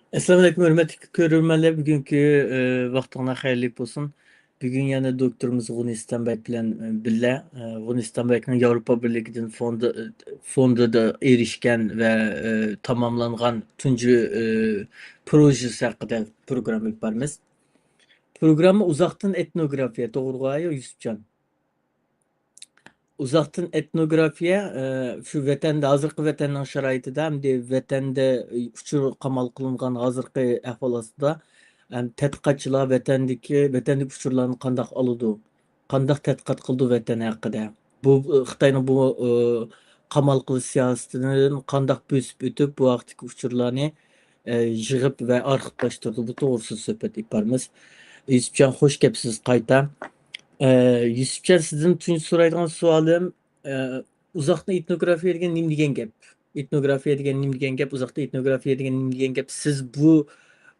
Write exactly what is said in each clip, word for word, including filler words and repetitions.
ئەسسالامۇئەلەيكۇم، ھۆرمەتلىك كۆرۈرمەنلەر. بۈگۈنكى، ئە، ۋاقتىڭلار خەيرلىك بولسۇن. بۈگۈن يەنە دوكتورىمىز غۇنىستان بەگ بىلەن، ئە، بىللە. ئە، غۇنىستان بەگنىڭ ياۋروپا بىرلىكىدىن فوندى، فوندىدا ئېرىشكەن ۋە، ئە، تاماملانغان تۇنجى، ئە، پروژېسى ھەققىدە پروگرامما ئېلىپ بارىمىز. پروگرامما ئۇزاقتىن ئېتنوگرافىيە، توغرىغۇ، يۈسۈپجان؟ ئۇزاقتىن ئېتنوگرافىيە، ئە، شۇ ۋەتەندە، ھازىرقى ۋەتەننىڭ شارائىتىدا، ئەمدى ۋەتەندە ئۇچۇر قامال قىلىنغان ھازىرقى ئەھۋال ئاستىدا، ئەم، تەتقىقاتچىلار ۋەتەندىكى، ۋەتەندىكى ئۇچۇرلارنى قانداق ئالىدۇ؟ قانداق تەتقىقات قىلىدۇ ۋەتەن ھەققىدە؟ بۇ، ئە، خىتاينىڭ بۇ، ئە، قامال قىلىش سىياسىتىدىن قانداق بۆسۈپ ئۆتۈپ، بۇ ھەقتىكى ئۇچۇرلارنى، ئە، يىغىپ ۋە ئارخىپلاشتۇردى؟ بۇ توغرىسىدا سۆھبەت ئېلىپ بارىمىز. يۈسۈپجان، خوش كەپسىز قايتا. ئە، يۈسۈپجان، سىزدىن تۇنجى سورايدىغان سوئالىم، ئە، ئۇزاقتىن ئېتنوگرافىيە دېگەن نېمە دېگەن گەپ؟ ئېتنوگرافىيە دېگەن نېمە دېگەن گەپ؟ ئۇزاقتىن ئېتنوگرافىيە دېگەن نېمە دېگەن گەپ؟ سىز بۇ،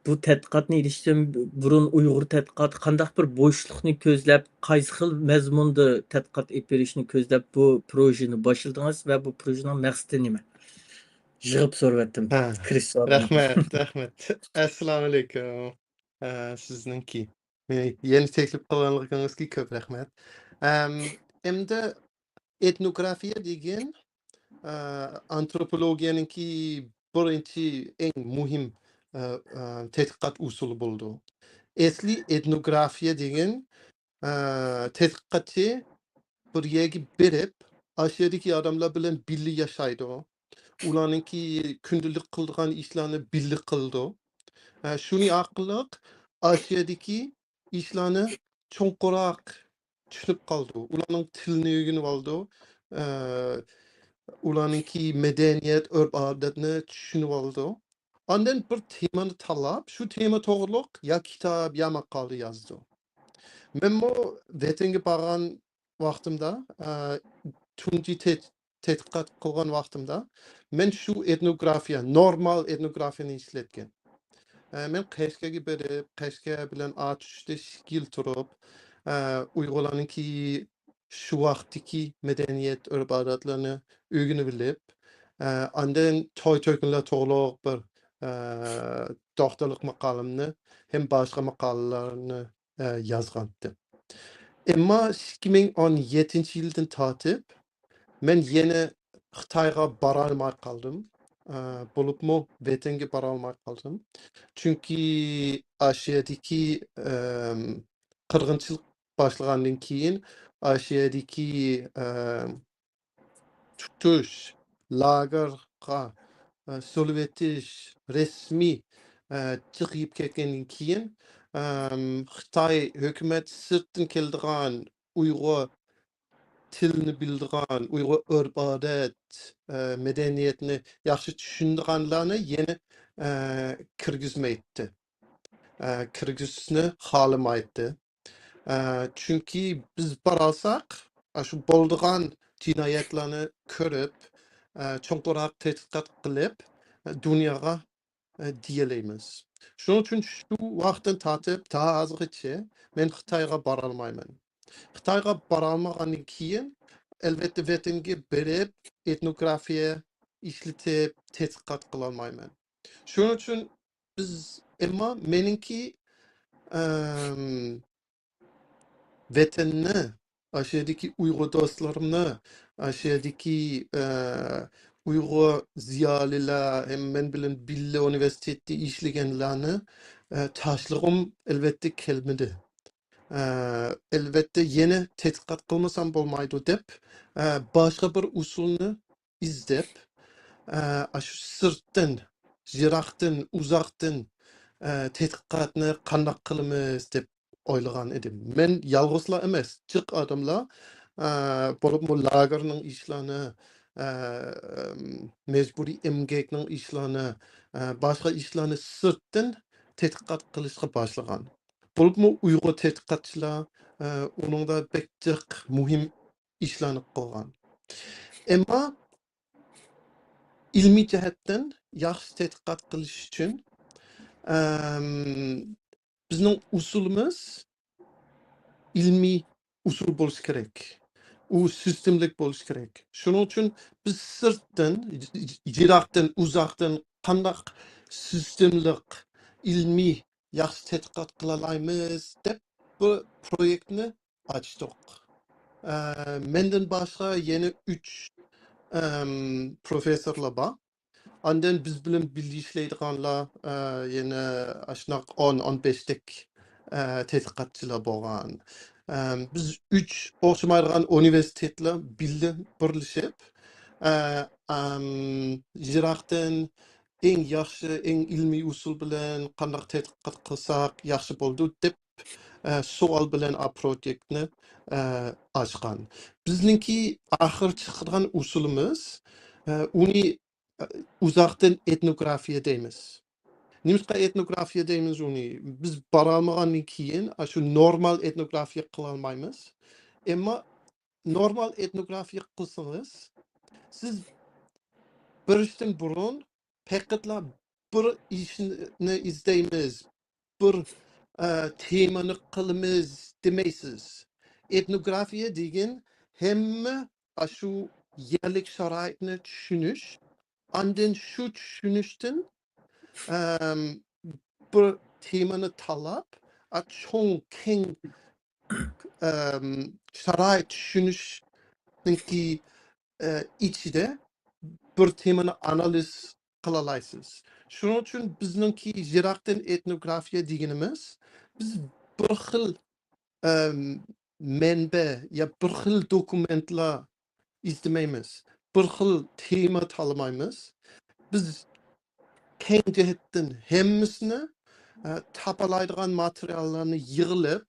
بۇ تەتقىقاتنى ئېلىشتىن بۇرۇن ئۇيغۇر تەتقىقاتى قانداق بىر بوشلۇقنى كۆزلەپ، قايسى خىل مەزمۇندا تەتقىقات ئېلىپ بېرىشنى كۆزلەپ بۇ پروژېنى باشلىدىڭىز ۋە بۇ پروژېنىڭ مەقسىتى نېمە؟ يىغىپ سورىۋەتتىم. ھە، كىرىش سوئالىنى. رەھمەت، رەھمەت. ئەسسالامۇئەلەيكۇم. ئە، سىزنىڭكى. مېنى يەنە تەكلىپ قىلغانلىقىڭىزغا كۆپ رەھمەت. ئەم، ئەمدى ئېتنوگرافىيە دېگەن، ئە، ئانتروپولوگىيەنىڭكى بىرىنچى، ئەڭ مۇھىم، ئە، ئە، تەتقىقات ئۇسۇلى بولىدۇ. ئەسلى ئېتنوگرافىيە دېگەن، ئە، تەتقىقاتچى بىر يەرگە بېرىپ، ئاشۇ يەردىكى ئادەملەر بىلەن بىللە ياشايدۇ. ئۇلارنىڭكى كۈندىلىك قىلىدىغان ئىشلارنى بىللە قىلىدۇ. ئە، شۇنى ئارقىلىق ئاشۇ يەردىكى ئىشلارنى چوڭقۇراق چۈشىنىپ قالىدۇ. ئۇلارنىڭ تىلىنى ئۆگىنىۋالىدۇ. ئە، ئۇلارنىڭكى مەدەنىيەت، ئۆرپ-ئادەتنى چۈشىنىۋالىدۇ. ئاندىن بىر تېمىنى تاللاپ، شۇ تېما توغرۇلۇق يا كىتاب، يا ماقالە يازىدۇ. مەنمۇ ۋەتەنگە بارغان ۋاقتىمدا، ئە، تۇنجى تەت-، تەتقىقات قىلغان ۋاقتىمدا، مەن شۇ ئېتنوگرافىيە، نورمال ئېتنوگرافىيەنى ئىشلەتكەن. ئە، مەن قەشقەرگە بېرىپ، قەشقەر بىلەن ئاتۇشتا ئىككى يىل تۇرۇپ، ئە، ئۇيغۇرلارنىڭكى شۇ ۋاقىتتىكى مەدەنىيەت، ئۆرپ-ئادەتلىرىنى ئۆگىنىۋېلىپ، ئە، ئاندىن توي-تۆكۈنلەر توغرۇلۇق بىر، ئە، دوكتورلۇق ماقالەمنى ھەم باشقا ماقالىلەرنى، ئە، يازغانتىم. ئەمما ئىككى مىڭ ئون يەتتىنچى يىلدىن تارتىپ مەن يەنە خىتايغا بارالماي قالدىم. ئە، بولۇپمۇ ۋەتەنگە بارالماي قالدىم. چۈنكى ئاشۇ يەردىكى، ئەم، قىرغىنچىلىق باشلىغاندىن كېيىن، ئاشۇ يەردىكى، ئە، تۇتۇش، لاگېرغا، ئە، سولىۋېتىش رەسمىي، ئە، جىق يېيىپ كەتكەندىن كېيىن، ئەم، خىتاي ھۆكۈمەت سىرتتىن كېلىدىغان ئۇيغۇر تىلىنى بىلىدىغان، ئۇيغۇر ئۆرپ-ئادەت، ئە، مەدەنىيەتنى ياخشى چۈشىنىدىغانلارنى يەنە، ئە، كىرگۈزمەيتتى. ئە، كىرگۈزۈشنى خالىمايتتى. ئە، چۈنكى بىز بارالساق، ئاشۇ بولىدىغان جىنايەتلەرنى كۆرۈپ، ئە، چوڭقۇرراق تەتقىقات قىلىپ، ئە، دۇنياغا، ئە، دېيەلەيمىز. شۇنىڭ ئۈچۈن شۇ ۋاقىتتىن تارتىپ تا ھازىرغىچە مەن خىتايغا بارالمايمەن. خىتايغا بارالمىغاندىن كېيىن، ئەلۋەتتە، ۋەتەنگە بېرىپ، ئېتنوگرافىيە ئىشلىتىپ، تەتقىقات قىلالمايمەن. شۇنىڭ ئۈچۈن بىز، ئەمما مېنىڭكى، ئەم، ۋەتەننى، ئاشۇ يەردىكى ئۇيغۇر دوستلىرىمنى، ئاشۇ يەردىكى، ئە، ئۇيغۇر زىيالىيلار ھەم مەن بىلەن بىللە ئۇنىۋېرسىتېتتا ئىشلىگەنلەرنى، ئە، تاشلىغۇم ئەلۋەتتە كەلمىدى. ئە، ئەلۋەتتە يەنە تەتقىقات قىلمىسام بولمايدۇ دەپ، ئە، باشقا بىر ئۇسۇلنى ئىزدەپ، ئە، ئاشۇ سىرتتىن، يىراقتىن، ئۇزاقتىن، ئە، تەتقىقاتنى قانداق قىلىمىز دەپ ئويلىغان ئىدىم. مەن يالغۇزلا ئەمەس، جىق ئادەملەر، ئە، بولۇپمۇ لاگېرنىڭ ئىشلارنى، ئە، مەجبۇرىي ئەمگەكنىڭ ئىشلارنى، ئە، باشقا ئىشلارنى سىرتتىن تەتقىقات قىلىشقا باشلىغان. بولۇپمۇ ئۇيغۇر تەتقىقاتچىلار، ئە، ئۇنىڭدا بەك جىق مۇھىم ئىشلارنى قىلغان. ئەمما ئىلمىي جەھەتتىن ياخشى تەتقىقات قىلىش ئۈچۈن، ئەم، بىزنىڭ ئۇسۇلىمىز ئىلمىي ئۇسۇل بولۇشى كېرەك. ئۇ سىستېمىلىك بولۇشى كېرەك. شۇنىڭ ئۈچۈن بىز سىرتتىن، يىراقتىن، ئۇزاقتىن قانداق سىستېمىلىق، ئىلمىي ياخشى تەتقىقات قىلالايمىز دەپ بۇ پرويېكتنى ئاچتۇق. ئە، مەندىن باشقا يەنە ئۈچ، ئەم، پروفېسسورلار بار. ئاندىن بىز بىلەن بىللە ئىشلەيدىغانلار، ئە، يەنە ئاشۇنداق ئون، ئون بەشتەك، ئە، تەتقىقاتچىلار بولغان. ئەم، بىز ئۈچ ئوخشىمايدىغان ئۇنىۋېرسىتېتلار بىللە بىرلىشىپ، ئە، ئەم، يىراقتىن ئەڭ ياخشى، ئەڭ ئىلمىي ئۇسۇل بىلەن قانداق تەتقىقات قىلساق ياخشى بولىدۇ دەپ، ئە، سوئال بىلەن ئا پرويېكتنى، ئە، ئاچقان. بىزنىڭكى ئاخىر چىقىدىغان ئۇسۇلىمىز، ئە، ئۇنى، ئە، ئۇزاقتىن ئېتنوگرافىيە دەيمىز. نېمىشقا ئېتنوگرافىيە دەيمىز ئۇنى؟ بىز بارالمىغاندىن كېيىن، ئاشۇ نورمال ئېتنوگرافىيە قىلالمايمىز. ئەمما نورمال ئېتنوگرافىيە قىلسىڭىز، سىز بېرىشتىن بۇرۇن پەقەتلا بىر ئىشنى ئىزدەيمىز، بىر، ئە، تېمىنى قىلىمىز دېمەيسىز. ئېتنوگرافىيە دېگەن ھەممە ئاشۇ يەرلىك شارائىتنى چۈشىنىش، ئاندىن شۇ چۈشىنىشتىن، ئەم، بىر تېمىنى تاللاپ، ئا، چوڭ، كەڭ، ئەم، شارائىت چۈشىنىشنىڭكى، ئە، ئىچىدە بىر تېمىنى ئانالىز قىلالايسىز. شۇنىڭ ئۈچۈن بىزنىڭكى يىراقتىن ئېتنوگرافىيە دېگىنىمىز، بىز بىر خىل، ئەم، مەنبە يا بىر خىل دوكۇمېنتلار ئىزدىمەيمىز. بىر خىل تېما تاللىمايمىز. بىز كەڭ جەھەتتىن ھەممىسىنى، ئە، تاپالايدىغان ماتېرىياللارنى يىغىلىپ،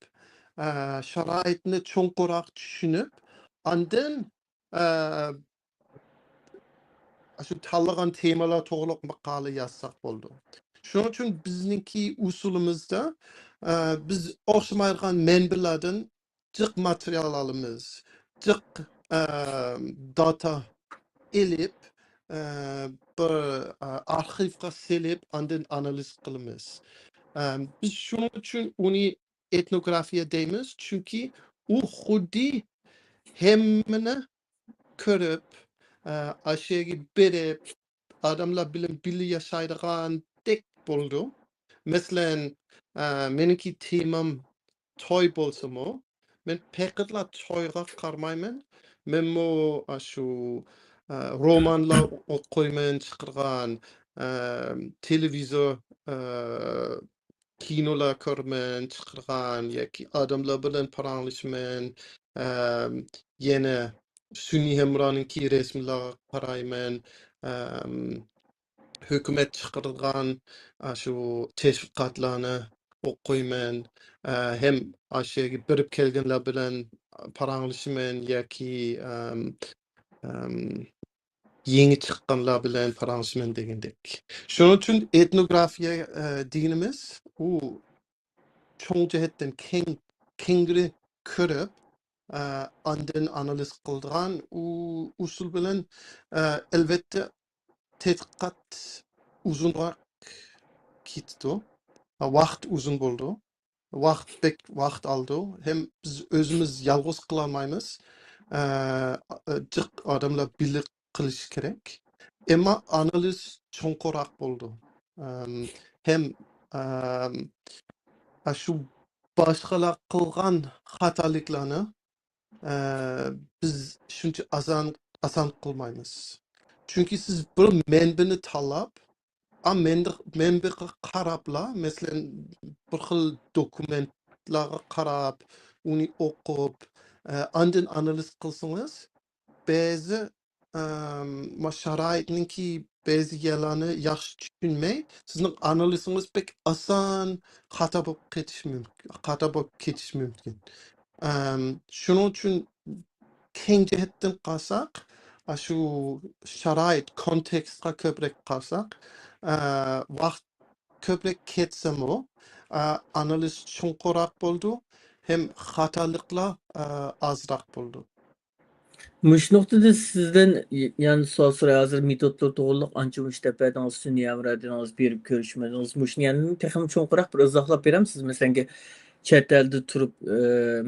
ئە، شارائىتنى چوڭقۇرراق چۈشىنىپ، ئاندىن، ئە، شۇ تاللىغان تېمىلار توغرۇلۇق ماقالە يازساق بولىدۇ. شۇنىڭ ئۈچۈن بىزنىڭكى ئۇسۇلىمىزدا، ئە، بىز ئوخشىمايدىغان مەنبىلەردىن جىق ماتېرىيال ئالىمىز، جىق، ئە، داتا ئېلىپ، ئە، بىر، ئە، ئارخىۋغا سېلىپ، ئاندىن ئانالىز قىلىمىز. ئە، بىز شۇنىڭ ئۈچۈن ئۇنى ئېتنوگرافىيە دەيمىز، چۈنكى ئۇ خۇددى ھەممىنى كۆرۈپ، ئە، ئاشۇ يەرگە بېرىپ، ئادەملەر بىلەن بىللە ياشايدىغاندەك بولىدۇ. مەسىلەن، ئە، مېنىڭكى تېمام توي بولسىمۇ، مەن پەقەتلا تويغا قارىمايمەن. مەنمۇ ئاشۇ، ئە، رومانلار ئوقۇيمەن چىقىرغان، ئە، تېلېۋىزور، ئە، كىنولار كۆرىمەن چىقىرغان ياكى ئادەملەر بىلەن پاراڭلىشىمەن. ئەم، يەنە سۈنئىي ھەمراھنىڭكى رەسىملىرىگە قارايمەن. ئەم، ھۆكۈمەت چىقىرغان ئاشۇ تەشۋىقاتلارنى ئوقۇيمەن. ئە، ھەم ئاشۇ يەرگە بېرىپ كەلگەنلەر بىلەن پاراڭلىشىمەن ياكى، ئەم، ئەم، يېڭى چىققانلار بىلەن پاراڭلىشىمەن دېگەندەك. شۇنىڭ ئۈچۈن ئېتنوگرافىيە، ئە، دېگىنىمىز ئۇ چوڭ جەھەتتىن كەڭ، كەڭرى كۆرۈپ، ئە، ئاندىن ئانالىز قىلىدىغان ئۇ ئۇسۇل بىلەن، ئە، ئەلۋەتتە تەتقىقات ئۇزۇنراق كېتىدۇ. ۋاقىت ئۇزۇن بولىدۇ. ۋاقىت بەك ۋاقىت ئالىدۇ. ھەم بىز ئۆزىمىز يالغۇز قىلالمايمىز. ئە، جىق ئادەملەر بىللە قىلىشى كېرەك. ئەمما ئانالىز چوڭقۇرراق بولىدۇ. ئەم، ھەم، ئەم، ئە، شۇ باشقىلار قىلغان خاتالىقلارنى، ئە، بىز شۇنچە ئاسان، ئاسان قىلمايمىز. چۈنكى سىز بىر مەنبىنى تاللاپ، ئا، مەنبە-، مەنبىگە قاراپلا، مەسىلەن، بىر خىل دوكۇمېنتلارغا قاراپ، ئۇنى ئوقۇپ، ئە، ئاندىن ئانالىز قىلسىڭىز، بەزى، ئەم، ما شارائىتنىڭكى بەزى يەرلەرنى ياخشى چۈشەنمەي، سىزنىڭ ئانالىزىڭىز بەك ئاسان خاتا بولۇپ كېتىشى مۇمكىن، خاتا بولۇپ كېتىشى مۇمكىن. ئەم، شۇنىڭ ئۈچۈن كەڭ جەھەتتىن قارىساق، ئاشۇ شارائىت، كونتېكستقا كۆپرەك قارىساق، ئە، ۋاقىت كۆپرەك كەتسىمۇ، ئە، ئانالىز چوڭقۇرراق بولىدۇ، ھەم خاتالىقلار، ئە، ئازراق بولىدۇ. مۇشۇ نۇقتىدا سىزدىن ي-، يەنە سوئال سوراي. ھازىر مېتودلار توغرۇلۇق ئانچە مۇنچە دەپ بەردىڭىز، سۈنئىي ھەمراھ دېدىڭىز، بېرىپ كۆرۈشمىدىڭىز. مۇشۇنى يەنە تېخىمۇ چوڭقۇراق بىر ئىزاھلاپ بېرەمسىز؟ مەسىلەنكى، چەت ئەلدە تۇرۇپ، ئە،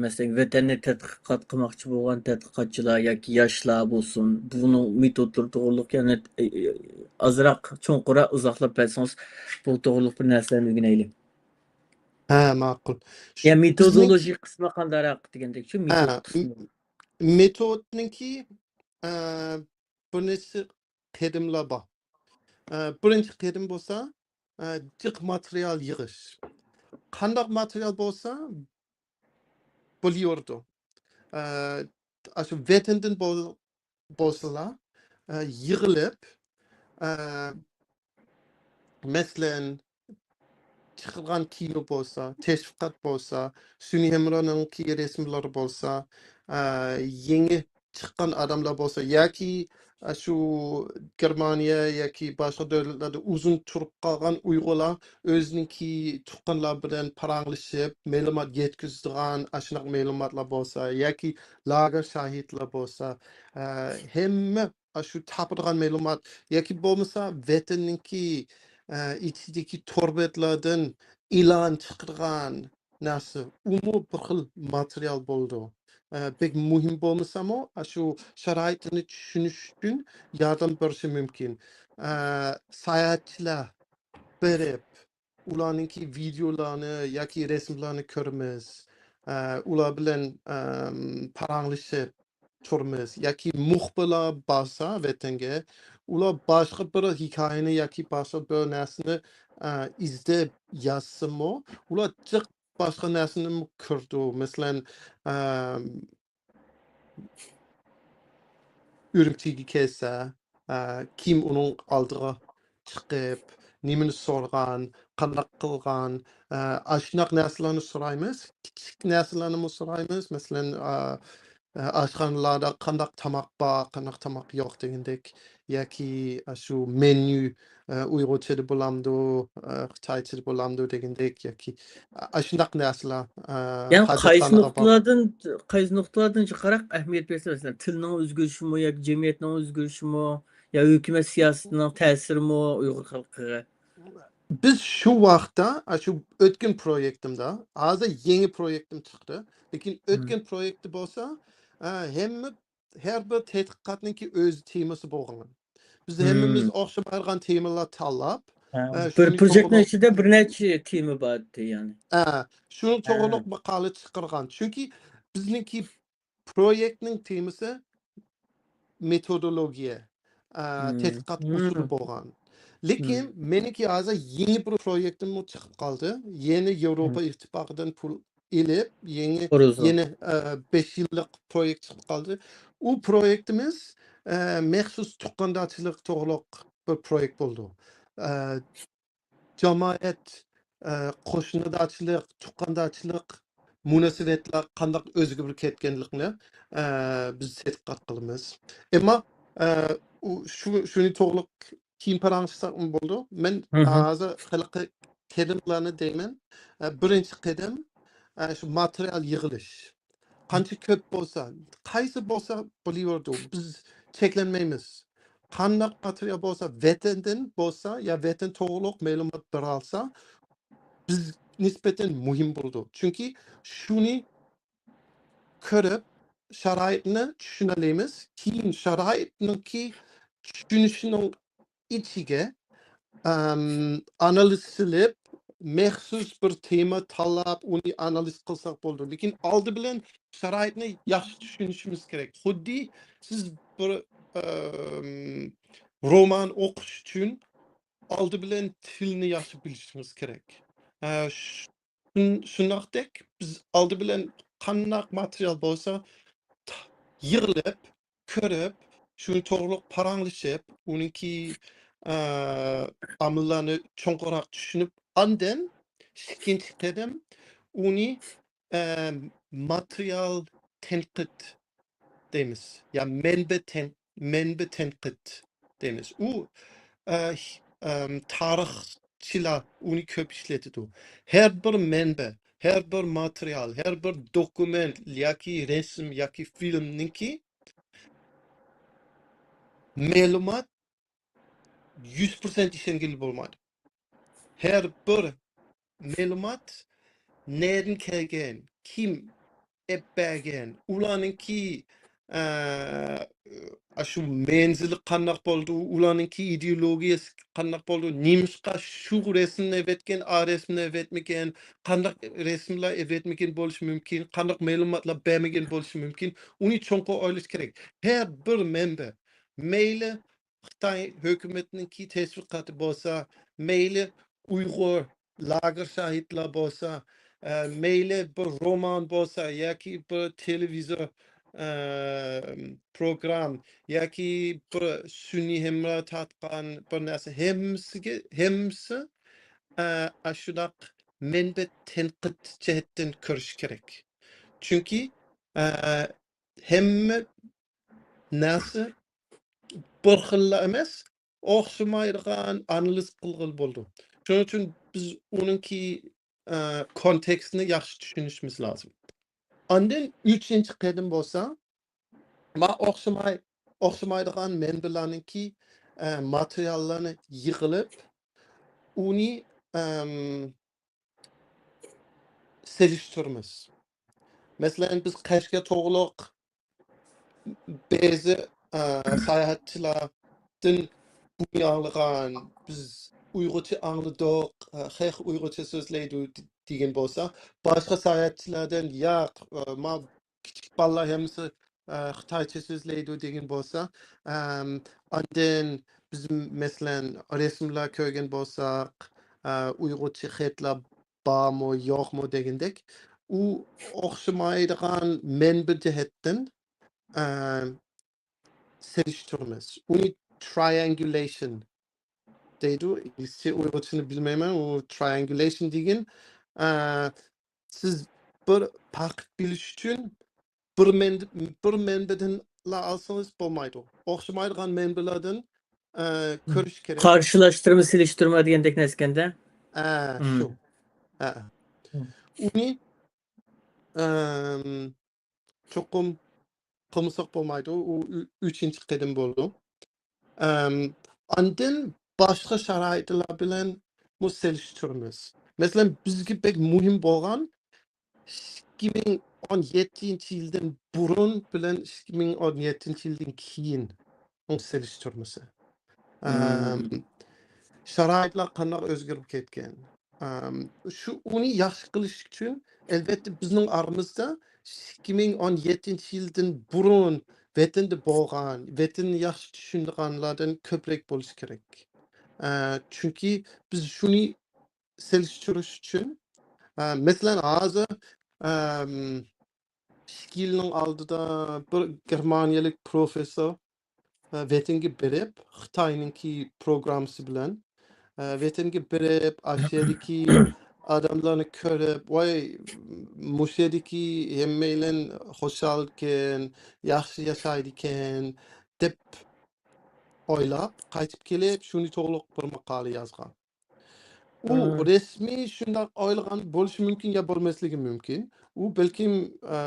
مەسىلەن، ۋەتەننى تەتقىقات قىلماقچى بولغان تەتقىقاتچىلار ياكى ياشلار بولسۇن، بۇنىڭ مېتودلىرى توغرۇلۇق يەنە، ئە، ئازراق چوڭقۇرراق ئىزاھلاپ بەرسىڭىز، بۇ توغرۇلۇق بىر نەرسىلەرنى ئۆگىنەيلى. ھە، ماقۇل. يا بىزنىڭ مېتودولوژىيە قىسمى قانداقراق دېگەندەك، شۇ ھە، مېتود قىسمى. م-، مېتودنىڭكى، ئە، بىر نەچچە قەدەملەر بار. ئە، بىرىنچى قەدەم بولسا، ئە، جىق ماتېرىيال يىغىش. قانداق ماتېرىيال بولسا بولۇۋېرىدۇ. ئە، ئاشۇ ۋەتەندىن بول-، بولسىلا، ئە، يىغىلىپ، ئە، مەسىلەن، چىقىرغان كىنو بولسا، تەشۋىقات بولسا، سۈنئىي ھەمراھنىڭكى رەسىملىرى بولسا، ئە، يېڭى چىققان ئادەملەر بولسا ياكى، ئە، شۇ گېرمانىيە ياكى باشقا دۆلەتلەردە ئۇزۇن تۇرۇپ قالغان ئۇيغۇرلار ئۆزىنىڭكى تۇغقانلار بىلەن پاراڭلىشىپ، مەلۇمات يەتكۈزىدىغان ئاشۇنداق مەلۇماتلار بولسا ياكى لاگېر شاھىتلار بولسا، ئە، ھەممە ئاشۇ تاپىدىغان مەلۇمات ياكى بولمىسا ۋەتەننىڭكى، ئە، ئىچىدىكى تور بەتلەردىن ئېلان چىقىرغان نەرسە، ئۇمۇ بىر خىل ماتېرىيال بولىدۇ. ئە، بەك مۇھىم بولمىسىمۇ، ئاشۇ شارائىتنى چۈشىنىش ئۈچۈن ياردەم بېرىشى مۇمكىن. ئە، ساياھەتچىلەر بېرىپ، ئۇلارنىڭكى ۋىدېئولارنى ياكى رەسىملەرنى كۆرىمىز. ئە، ئۇلار بىلەن، ئەم، پاراڭلىشىپ تۇرىمىز. ياكى مۇخبىرلار بارسا ۋەتەنگە، ئۇلار باشقا بىر ھېكايىنى ياكى باشقا بىر نەرسىنى، ئە، ئىزدەپ يازسىمۇ، ئۇلار جىق باشقا نەرسىنىمۇ كۆرىدۇ. مەسىلەن، ئەم، ئۈرۈمچىگە كەلسە، ئە، كىم ئۇنىڭ ئالدىغا چىقىپ، نېمىنى سورىغان، قانداق قىلغان، ئە، ئاشۇنداق نەرسىلەرنى سورايمىز. كىچىك نەرسىلەرنىمۇ سورايمىز. مەسىلەن، ئە، ئە، ئاشخانىلاردا قانداق تاماق بار، قانداق تاماق يوق دېگەندەك. ياكى، ئە، شۇ مېنيۇ، ئە، ئۇيغۇرچىدا بولامدۇ، ئە، خىتايچىدا بولامدۇ دېگەندەك. ياكى، ئە، ئاشۇنداق نەرسىلەر، ئە، يەنى قايسى ھاجەتخانىغا بار. نۇقتىلاردىن، قايسى نۇقتىلاردىن جىقراق ئەھمىيەت بەرسە، مەسىلەن، تىلنىڭ ئۆزگىرىشىمۇ ياكى جەمئىيەتنىڭ ئۆزگىرىشىمۇ يا ھۆكۈمەت سىياسىتىنىڭ تەسىرىمۇ ئۇيغۇر خەلقىگە؟ بىز شۇ ۋاقىتتا، ئاشۇ ئۆتكەن پرويېكتىمدا، ھازىر يېڭى پرويېكتىم چىقتى. لېكىن مم. ئۆتكەن پرويېكتتا بولسا، ئە، ھەممە، ھەر بىر تەتقىقاتنىڭكى ئۆز تېمىسى بولغان. بىز ھەممىمىز مم. ئوخشىمايدىغان تېمىلار تاللاپ، ھە، ئە، بىر شۇنى پرويېكتنىڭ توغرۇلۇق ئىچىدە بىر نەچچە تېما بار ئىدى، يەنى. ئە، شۇنى ھە. توغرۇلۇق ماقالە چىقارغان. چۈنكى بىزنىڭكى پرويېكتنىڭ تېمىسى مېتودولوگىيە، ئە، مم. تەتقىقات مم. ئۇسۇلى بولغان. لېكىن مم. مېنىڭكى ھازىر يېڭى بىر پرويېكتىممۇ چىقىپ قالدى. يەنە ياۋروپا مم. ئىتتىپاقىدىن پۇل ئېلىپ، يېڭى، قۇرۇلسا. يەنە، ئە، بەش يىللىق پرويېكت چىقىپ قالدى. ئۇ پرويېكتىمىز، ئە، مەخسۇس تۇغقاندارچىلىق توغرۇلۇق بىر پرويېكت بولىدۇ. ئە، جامائەت، ئە، قوشنىدارچىلىق، تۇغقاندارچىلىق مۇناسىۋەتلەر قانداق ئۆزگىرىپ كەتكەنلىكىنى، ئە، بىز تەتقىقات قىلىمىز. ئەمما، ئە، ئۇ، شۇ، شۇنى توغرۇلۇق كېيىن پاراڭلاشساقمۇ بولىدۇ. مەن ھە، ھە. ھازىر ھېلىقى قەدەملەرنى دەيمەن. ئە، بىرىنچى قەدەم، ئە، شۇ ماتېرىيال يىغىلىش. قانچە كۆپ بولسا، قايسى بولسا بولۇۋېرىدۇ. بىز چەكلەنمەيمىز. قانداق ماتېرىيال بولسا، ۋەتەندىن بولسا يا ۋەتەن توغرۇلۇق مەلۇمات بېرەلىسە، بىز نىسبەتەن مۇھىم بولىدۇ. چۈنكى شۇنى كۆرۈپ، شارائىتنى چۈشىنەلەيمىز. كېيىن شارائىتنىڭكى چۈشىنىشىنىڭ ئىچىگە، ئەم، ئانالىز سېلىپ، مەخسۇس بىر تېما تاللاپ، ئۇنى ئانالىز قىلساق بولىدۇ. لېكىن ئالدى بىلەن شارائىتنى ياخشى چۈشىنىشىمىز كېرەك. خۇددى سىز بىر، ئەم، رومان ئوقۇش ئۈچۈن ئالدى بىلەن تىلنى ياخشى بىلىشىمىز كېرەك. ئە، ش-، شۇن-، شۇنداقتەك بىز ئالدى بىلەن قانداق ماتېرىيال بولسا تا-، يىغىلىپ، كۆرۈپ، شۇنى توغرۇلۇق پاراڭلىشىپ، ئۇنىڭكى، ئە، ئامىللارنى چوڭقۇرراق چۈشىنىپ، ئاندىن ئىككىنچى قەدەم ئۇنى، ئە، ماتېرىيال تەنقىد دەيمىز. يا مەنبە تەن-، مەنبە تەنقىد دەيمىز. ئۇ، ئە، ھ-، ئەم، تارىخچىلار ئۇنى كۆپ ئىشلىتىدۇ. ھەر بىر مەنبە، ھەر بىر ماتېرىيال، ھەر بىر دوكۇمېنت ياكى رەسىم ياكى فىلىمنىڭكى مەلۇمات يۈز پىرسەنت ئىشەنگىلى بولمايدۇ. ھەر بىر مەلۇمات نەدىن كەلگەن، كىم ئەپ بەرگەن، ئۇلارنىڭكى، ئە، ئاشۇ مەنزىلى قانداق بولىدۇ، ئۇلارنىڭكى ئىدېئولوگىيەسى قانداق بولىدۇ، نېمىشقا شۇ رەسىمنى ئەۋەتكەن، ئا رەسىمنى ئەۋەتمىگەن، قانداق رەسىملەر ئەۋەتمىگەن بولۇشى مۇمكىن، قانداق مەلۇماتلار بەرمىگەن بولۇشى مۇمكىن، ئۇنى چوڭقۇر ئويلاش كېرەك. ھەر بىر مەنبە، مەيلى خىتاي ھۆكۈمىتىنىڭكى تەشۋىقاتى بولسا، مەيلى ئۇيغۇر لاگېر شاھىتلار بولسا، ئە، مەيلى بىر رومان بولسا ياكى بىر تېلېۋىزور، ئە، پروگرام ياكى بىر سۈنئىي ھەمراھ تارتقان بىر نەرسە، ھەممىسىگە، ھەممىسى، ئە، ئاشۇنداق مەنبە تەنقىد جەھەتتىن كۆرۈش كېرەك. چۈنكى، ئە، ھەممە نەرسە بىر خىللا ئەمەس، ئوخشىمايدىغان ئانالىز قىلغىلى بولىدۇ. شۇنىڭ ئۈچۈن بىز ئۇنىڭكى، ئە، كونتېكستىنى ياخشى چۈشىنىشىمىز لازىم. ئاندىن ئۈچىنچى قەدەم بولسا، ما ئوخشىماي-، ئوخشىمايدىغان مەنبىلەرنىڭكى، ئە، ماتېرىياللارنى يىغىلىپ، ئۇنى، ئەم، سېلىشتۇرىمىز. مەسىلەن، بىز قەشقەر توغرۇلۇق بەزى، ئە، ساياھەتچىلەردىن بۇنى ئاڭلىغان، بىز ئۇيغۇرچە ئاڭلىدۇق، ئە، خەق ئۇيغۇرچە سۆزلەيدۇ دېگەن بولسا، باشقا ساياھەتچىلەردىن ياق، ئە، ما كىچىك بالىلار ھەممىسى، ئە، خىتايچە سۆزلەيدۇ دېگەن بولسا، ئەم، ئاندىن بىز، مەسىلەن، رەسىملەر كۆرگەن بولساق، ئە، ئۇيغۇرچە خەتلەر بارمۇ، يوقمۇ دېگەندەك، ئۇ ئوخشىمايدىغان مەنبە جەھەتتىن، ئە، سېلىشتۇرىمىز. ئۇنى ترايانگۇلەيشن دەيدۇ. ئىنگلىزچە، ئۇيغۇرچىنى بىلمەيمەن. ئۇ ترايانگۇلەيشن دېگەن، ئە، سىز بىر پەقەت بىلىش ئۈچۈن بىر مەن-، بىر مەنبەدىنلا ئالسىڭىز بولمايدۇ. ئوخشىمايدىغان مەنبەلەردىن، ئە، كۆرۈش كېرەك. قارشىلاشتۇرما، سېلىشتۇرما دېگەندەك نەرسىكەندە. ئە، شۇ. ئە. ئۇنى، ئەم، چوقۇم قىلمىساق بولمايدۇ. ئۇ ئۈ-، ئۈچىنچى قەدەم بولىدۇ. ئەم، ئاندىن باشقا شارائىتلار بىلەن مۇ سېلىشتۇرىمىز. مەسىلەن، بىزگە بەك مۇھىم بولغان ئىككى مىڭ ئون يەتتىنچى يىلدىن بۇرۇن بىلەن ئىككى مىڭ ئون يەتتىنچى يىلدىن كېيىن ئۇ سېلىشتۇرمىسى. ئەم، شارائىتلار قانداق ئۆزگىرىپ كەتكەن؟ ئەم، شۇ، ئۇنى ياخشى قىلىش ئۈچۈن، ئەلۋەتتە، بىزنىڭ ئارىمىزدا ئىككى مىڭ ئون يەتتىنچى يىلدىن بۇرۇن ۋەتەندە بولغان، ۋەتەننى ياخشى چۈشىنىدىغانلاردىن كۆپرەك بولۇشى كېرەك. ئە، چۈنكى بىز شۇنى سېلىشتۇرۇش ئۈچۈن، ئە، مەسىلەن، ھازىر، ئەم، ئىككى يىلنىڭ ئالدىدا بىر گېرمانىيەلىك پروفېسسور، ئە، ۋەتەنگە بېرىپ، خىتاينىڭكى پروگراممىسى بىلەن، ئە، ۋەتەنگە بېرىپ، ئاشۇ يەردىكى ئادەملەرنى كۆرۈپ، ۋاي، مۇشۇ يەردىكى ھەممەيلەن خۇشالكەن، ياخشى ياشايدىكەن، دەپ ئويلاپ، قايتىپ كېلىپ، شۇنى توغرۇلۇق بىر ماقالە يازغان. ئۇ رەسمىي شۇنداق ئويلىغان بولۇشى مۇمكىن يا بولماسلىقى مۇمكىن. ئۇ بەلكىم، ئە،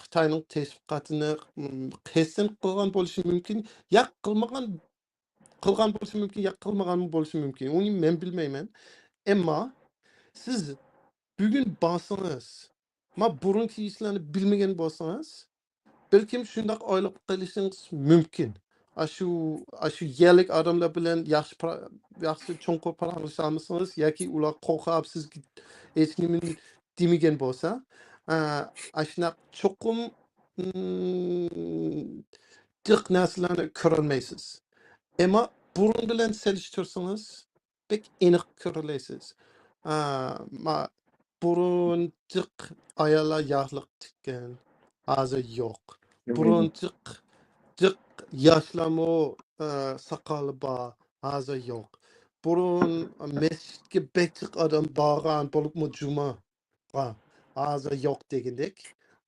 خىتاينىڭ تەشۋىقاتىنى، م، قەستەن قىلغان بولۇشى مۇمكىن، يا قىلمىغان، قىلغان بولۇشى مۇمكىن، يا قىلمىغان بولۇشى مۇمكىن. ئۇنى مەن بىلمەيمەن. ئەمما سىز بۈگۈن بارسىڭىز، ما بۇرۇنقى ئىشلارنى بىلمىگەن بولسىڭىز، بەلكىم شۇنداق ئويلاپ قېلىشىڭىز مۇمكىن. ئاشۇ، ئاشۇ يەرلىك ئادەملەر بىلەن ياخشى پارا-، ياخشى چوڭقۇر پاراڭلىشالمىسىڭىز ياكى ئۇلار قورقۇپ سىزگە ھېچنېمىنى دېمىگەن بولسا، ئە، ئاشۇنداق چوقۇم، ئىم، جىق نەرسىلەرنى كۆرەلمەيسىز. ئەمما بۇرۇن بىلەن سېلىشتۇرسىڭىز، بەك ئېنىق كۆرەلەيسىز. ئا، ما-، بۇرۇن جىق ئاياللار ياغلىق تىككەن، ھازىر يوق. بۇرۇن جىق، جىق ياشلارمۇ، ئا، ساقالى بار، ھازىر يوق. بۇرۇن مەسچىتكە بەك جىق ئادەم بارغان، بولۇپمۇ جۇما. ھازىر يوق دېگەندەك،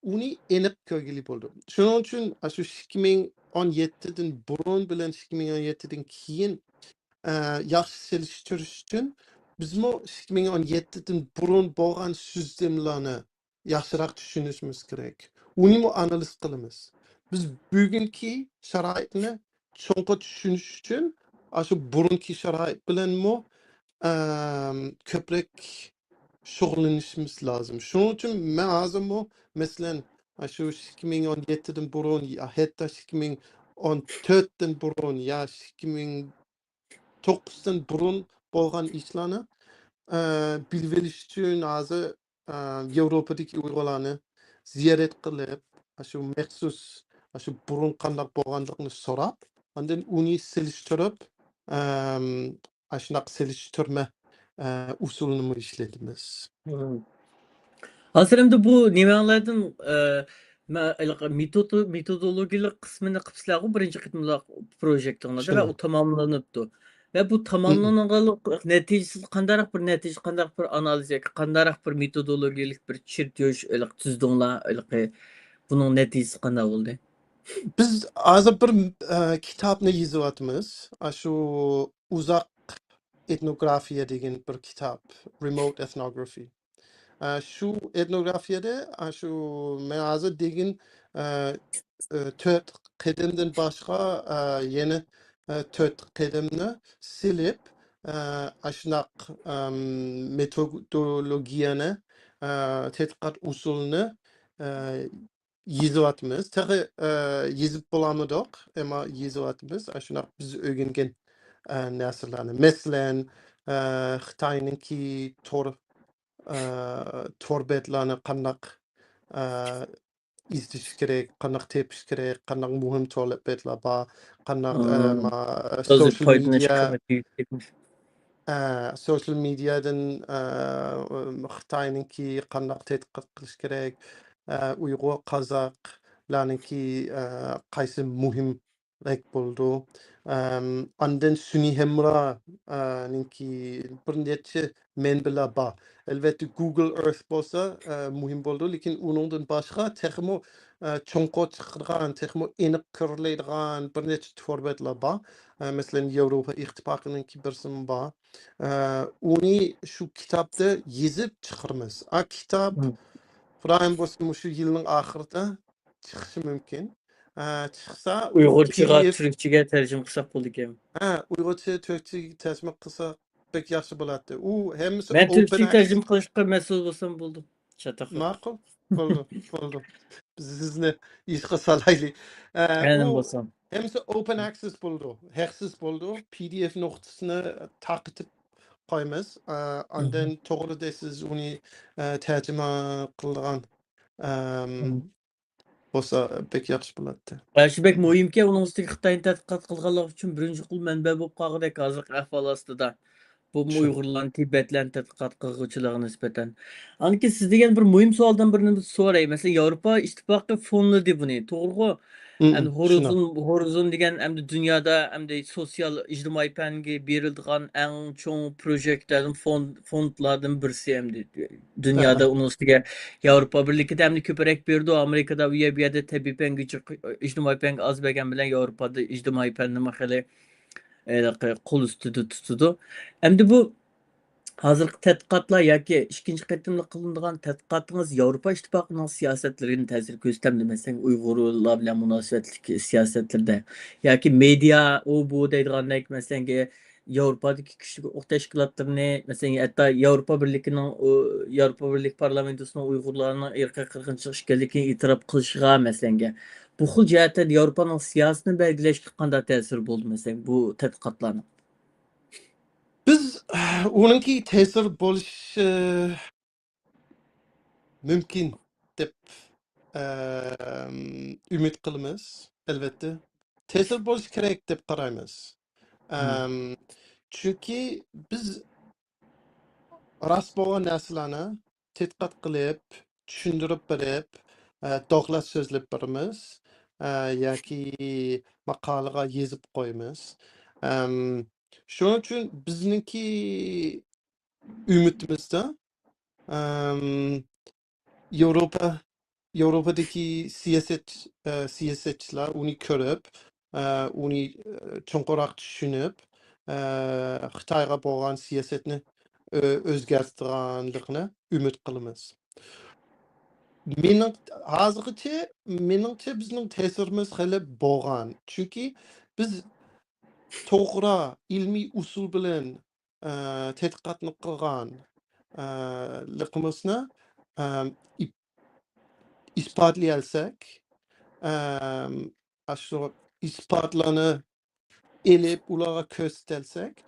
ئۇنى ئېنىق كۆرگىلى بولىدۇ. شۇنىڭ ئۈچۈن ئاشۇ ئىككى مىڭ ئون يەتتىدىن بۇرۇن بىلەن ئىككى مىڭ ئون يەتتىدىن كېيىن، ئە، ياخشى سېلىشتۇرۇش ئۈچۈن بىزمۇ ئىككى مىڭ ئون يەتتىدىن بۇرۇن بولغان سىستېمىلارنى ياخشىراق چۈشىنىشىمىز كېرەك. ئۇنىمۇ ئانالىز قىلىمىز. بىز بۈگۈنكى شارائىتنى چوڭقۇر چۈشىنىش ئۈچۈن ئاشۇ بۇرۇنقى شارائىت بىلەنمۇ، ئەم، كۆپرەك شۇغۇللىنىشىمىز لازىم. شۇنىڭ ئۈچۈن مەن ھازىرمۇ، مەسىلەن، شۇ ئىككى مىڭ ئون يەتتىدىن بۇرۇن، يا ھەتتا ئىككى مىڭ ئون تۆتتىن بۇرۇن، يا ئىككى مىڭ توققۇزدىن بۇرۇن بولغان ئىشلارنى، ئە، بىلىۋېلىش ئۈچۈن ھازىر، ئە، ياۋروپادىكى ئۇيغۇرلارنى زىيارەت قىلىپ، شۇ مەخسۇس، شۇ بۇرۇن قانداق بولغانلىقىنى سوراپ، ئاندىن ئۇنى سېلىشتۇرۇپ، ئەم، ئاشۇنداق سېلىشتۇرما، ئە، ئۇسۇلىنىمۇ ئىشلىتىمىز. مم. ھازىر ئەمدى بۇ نېمەڭلاردىن، ئە، مە-، ھېلىقى مېتودو-، مېتودولوگىيەلىك قىسمىنى قىپسىلەرغۇ بىرىنچى قېتىملىق پروژېكتىڭلاردا ۋە شۇنداق. ئۇ تاماملىنىپتۇ. ۋە بۇ مم. تاماملانغانلىق نەتىجىسىدە قانداقراق بىر نەتىجە، قانداقراق بىر ئانالىز ياكى قانداقراق بىر مېتودولوگىيەلىك بىر چېرتيوژ ھېلىقى تۈزدۈڭلار، ھېلىقى بۇنىڭ نەتىجىسى قانداق بولدى؟ بىز ھازىر بىر، ئە، كىتابنى يېزىۋاتىمىز. ئاشۇ ئۇزاق ئېتنوگرافىيە دېگەن بىر كىتاب، Remote Ethnography. ئە، شۇ ئېتنوگرافىيەدە، ئە، شۇ مەن ھازىر دېگەن، ئە، ئە، تۆت قەدەمدىن باشقا، ئە، يەنە، ئە، تۆت قەدەمنى سېلىپ، ئە، ئاشۇنداق، ئەم، مېتودولوگىيەنى، ئە، تەتقىقات ئۇسۇلىنى، ئە، يېزىۋاتىمىز. تېخى، ئە، يېزىپ بولالمىدۇق، ئەمما يېزىۋاتىمىز. ئاشۇنداق بىز ئۆگەنگەن، ئە، نەرسىلەرنى. مەسىلەن، ئە، خىتاينىڭكى تور، ئە، تور بەتلەرنى قانداق، ئە، ئىزدىشى كېرەك، قانداق تېپىش كېرەك، قانداق مۇھىم تور بەتلەر بار، قانداق، ئە، مم. ما-، سوشىيال مېدىيا، ئە، سوشىيال مېدىيادىن، ئە، خىتاينىڭكى قانداق تەتقىقات قىلىش كېرەك، ئە، ئۇيغۇر، قازاقلارنىڭكى، ئە، قايسى مۇھىمراق بولىدۇ. ئەم، ئاندىن سۈنئىي ھەمراھ، ئە، نىڭكى بىر نەچچە مەنبىلەر بار. ئەلۋەتتە، گۇگل ئېرت بولسا، ئە، مۇھىم بولىدۇ، لېكىن ئۇنىڭدىن باشقا تېخىمۇ، ئە، چوڭقۇر چىقىدىغان، تېخىمۇ ئېنىق كۆرۈلىدىغان بىر نەچچە تور بەتلەر بار. ئە، مەسىلەن، ياۋروپا ئىتتىپاقىنىڭكى بىرسىمۇ بار. ئە، ئۇنى شۇ كىتابتا يېزىپ چىقىرىمىز. ئا، كىتاب، مم. خۇدايىم بولسا، مۇشۇ يىلنىڭ ئاخىرىدا چىقىشى مۇمكىن. ئە، چىقسا، ئۇيغۇرچىغا، پى دى ئېف تۈركچىگە تەرجىمە قىلساق بولىدىكەن. ھە، ئۇيغۇرچە، تۈركچىگە تەرجىمە قىلساق بەك ياخشى بولاتتى. ئۇ ھەممىسى مەن ئوپېن تۈركچىگە ئەكسېس. تەرجىمە قىلىشقا مەسئۇل بولسام بولدى. چاتاق. ماقۇل. بولدى، بولدى. بىز سىزنى ئىشقا سالايلى. ئە، ئەنە ئۇ بولسام. ھەممىسى ئوپېن ئەكسېس بولىدۇ. ھەقسىز بولىدۇ. پى دى ئېف نۇسخىسىنى تارقىتىپ قويىمىز. ئە، ئاندىن مم. توغرا دەيسىز، ئۇنى، ئە، تەرجىمە قىلىدىغان، ئەم، مم. بولسا بەك ياخشى بولاتتى. ھە، شۇ بەك مۇھىمكى، ئۇنىڭ ئۈستىگە خىتاينى تەتقىقات قىلغانلار ئۈچۈن بىرىنچى قول مەنبە بولۇپ قالغۇدەك ھازىرقى ئەھۋال ئاستىدا. بۇ شۇ. ئۇيغۇرلارنى، تىبەتلەرنى تەتقىقات قىلغۇچىلارغا نىسبەتەن. ئاندىن كېيىن سىز دېگەن بىر مۇھىم سوئالدىن بىرنى سوراي. مەسىلەن، ياۋروپا ئىتتىپاقى فونلىدى بۇنى، توغرىغۇ؟ مم، ئەمدى شۇنداق. ھورىزون، ھورىزون دېگەن ئەمدى دۇنيادا ئەمدى سوتسىيال ئىجتىمائىي پەنگە بېرىلىدىغان ئەڭ چوڭ پروژېكتلاردىن، فوند، فوندلاردىن بىرسى ئەمدى. دۇنيادا ئەھە. ئۇنىڭ ئۈستىگە ياۋروپا بىرلىكىدە ئەمدى كۆپرەك بېرىدۇ، ئامېرىكىدا ئۇ يەر، بۇ يەردە تەبىئىي پەنگە جىق، ئىجتىمائىي پەنگە ئاز بەرگەن بىلەن ياۋروپادا ئىجتىمائىي پەننىمۇ خېلى، ھېلىقى قول ئۈستىدە تۇتىدۇ. ئەمدى بۇ ھازىرقى تەتقىقاتلار ياكى ئىككىنچى قېتىملىق قىلىنىدىغان تەتقىقاتىڭىز ياۋروپا ئىتتىپاقىنىڭ سىياسەتلىرىگە تەسىر كۆرسىتەمدۇ؟ مەسىلەن، ئۇيغۇرلار بىلەن مۇناسىۋەتلىك سىياسەتلىرىدە ياكى مېدىيا، ئۇ بۇ دەيدىغاندەك، مەسىلەنگە، ياۋروپادىكى كۈچلۈك ھوقۇق تەشكىلاتلىرىنى، مەسىلەن، ھەتتا ياۋروپا بىرلىكىنىڭ، ئۇ، ياۋروپا بىرلىكى پارلامېنتىسىنىڭ ئۇيغۇرلارنىڭ ئىرقىي قىرغىنچىلىق ئىكەنلىكىنى ئېتىراپ قىلىشىغا، مەسىلەنگە، بۇ خىل جەھەتتە ياۋروپانىڭ سىياسىتىنى بەلگىلەشكە قانداق تەسىرى بولدى، مەسىلەن، بۇ تەتقىقاتلارنىڭ؟ بىز ئۇنىڭكى تەسىر بولۇشى مۇمكىن دەپ، ئەم، ئۈمىد قىلىمىز، ئەلۋەتتە. تەسىر بولۇشى كېرەك دەپ قارايمىز. مم. ئەم، چۈنكى بىز راست بولغان نەرسىلەرنى تەتقىقات قىلىپ، چۈشەندۈرۈپ بېرىپ، ئە، دوكلات سۆزلەپ بېرىمىز، ئە، ياكى ماقالىغا يېزىپ قويىمىز. ئەم، شۇنىڭ ئۈچۈن بىزنىڭكى ئۈمىدىمىزدە، ئەم، ياۋروپا، ياۋروپادىكى سىياسەت، ئە، سىياسەتچىلەر ئۇنى كۆرۈپ، ئە، ئۇنى، ئە، چوڭقۇرراق چۈشىنىپ، ئە، خىتايغا بولغان سىياسەتنى، ئۆ-، ئۆزگەرتىدىغانلىقىنى ئۈمىد قىلىمىز. مېنىڭ، ھازىرغىچە، مېنىڭچە بىزنىڭ تەسىرىمىز خېلى بولغان. چۈنكى بىز توغرا ئىلمىي ئۇسۇل بىلەن، ئە، تەتقىقاتنى قىلغان، ئە، لىقىمىزنى، ئە، ئىپ-، ئىسپاتلىيالساق، ئە، ئاشۇ ئىسپاتلارنى ئېلىپ، ئۇلارغا كۆرسىتەلسەك،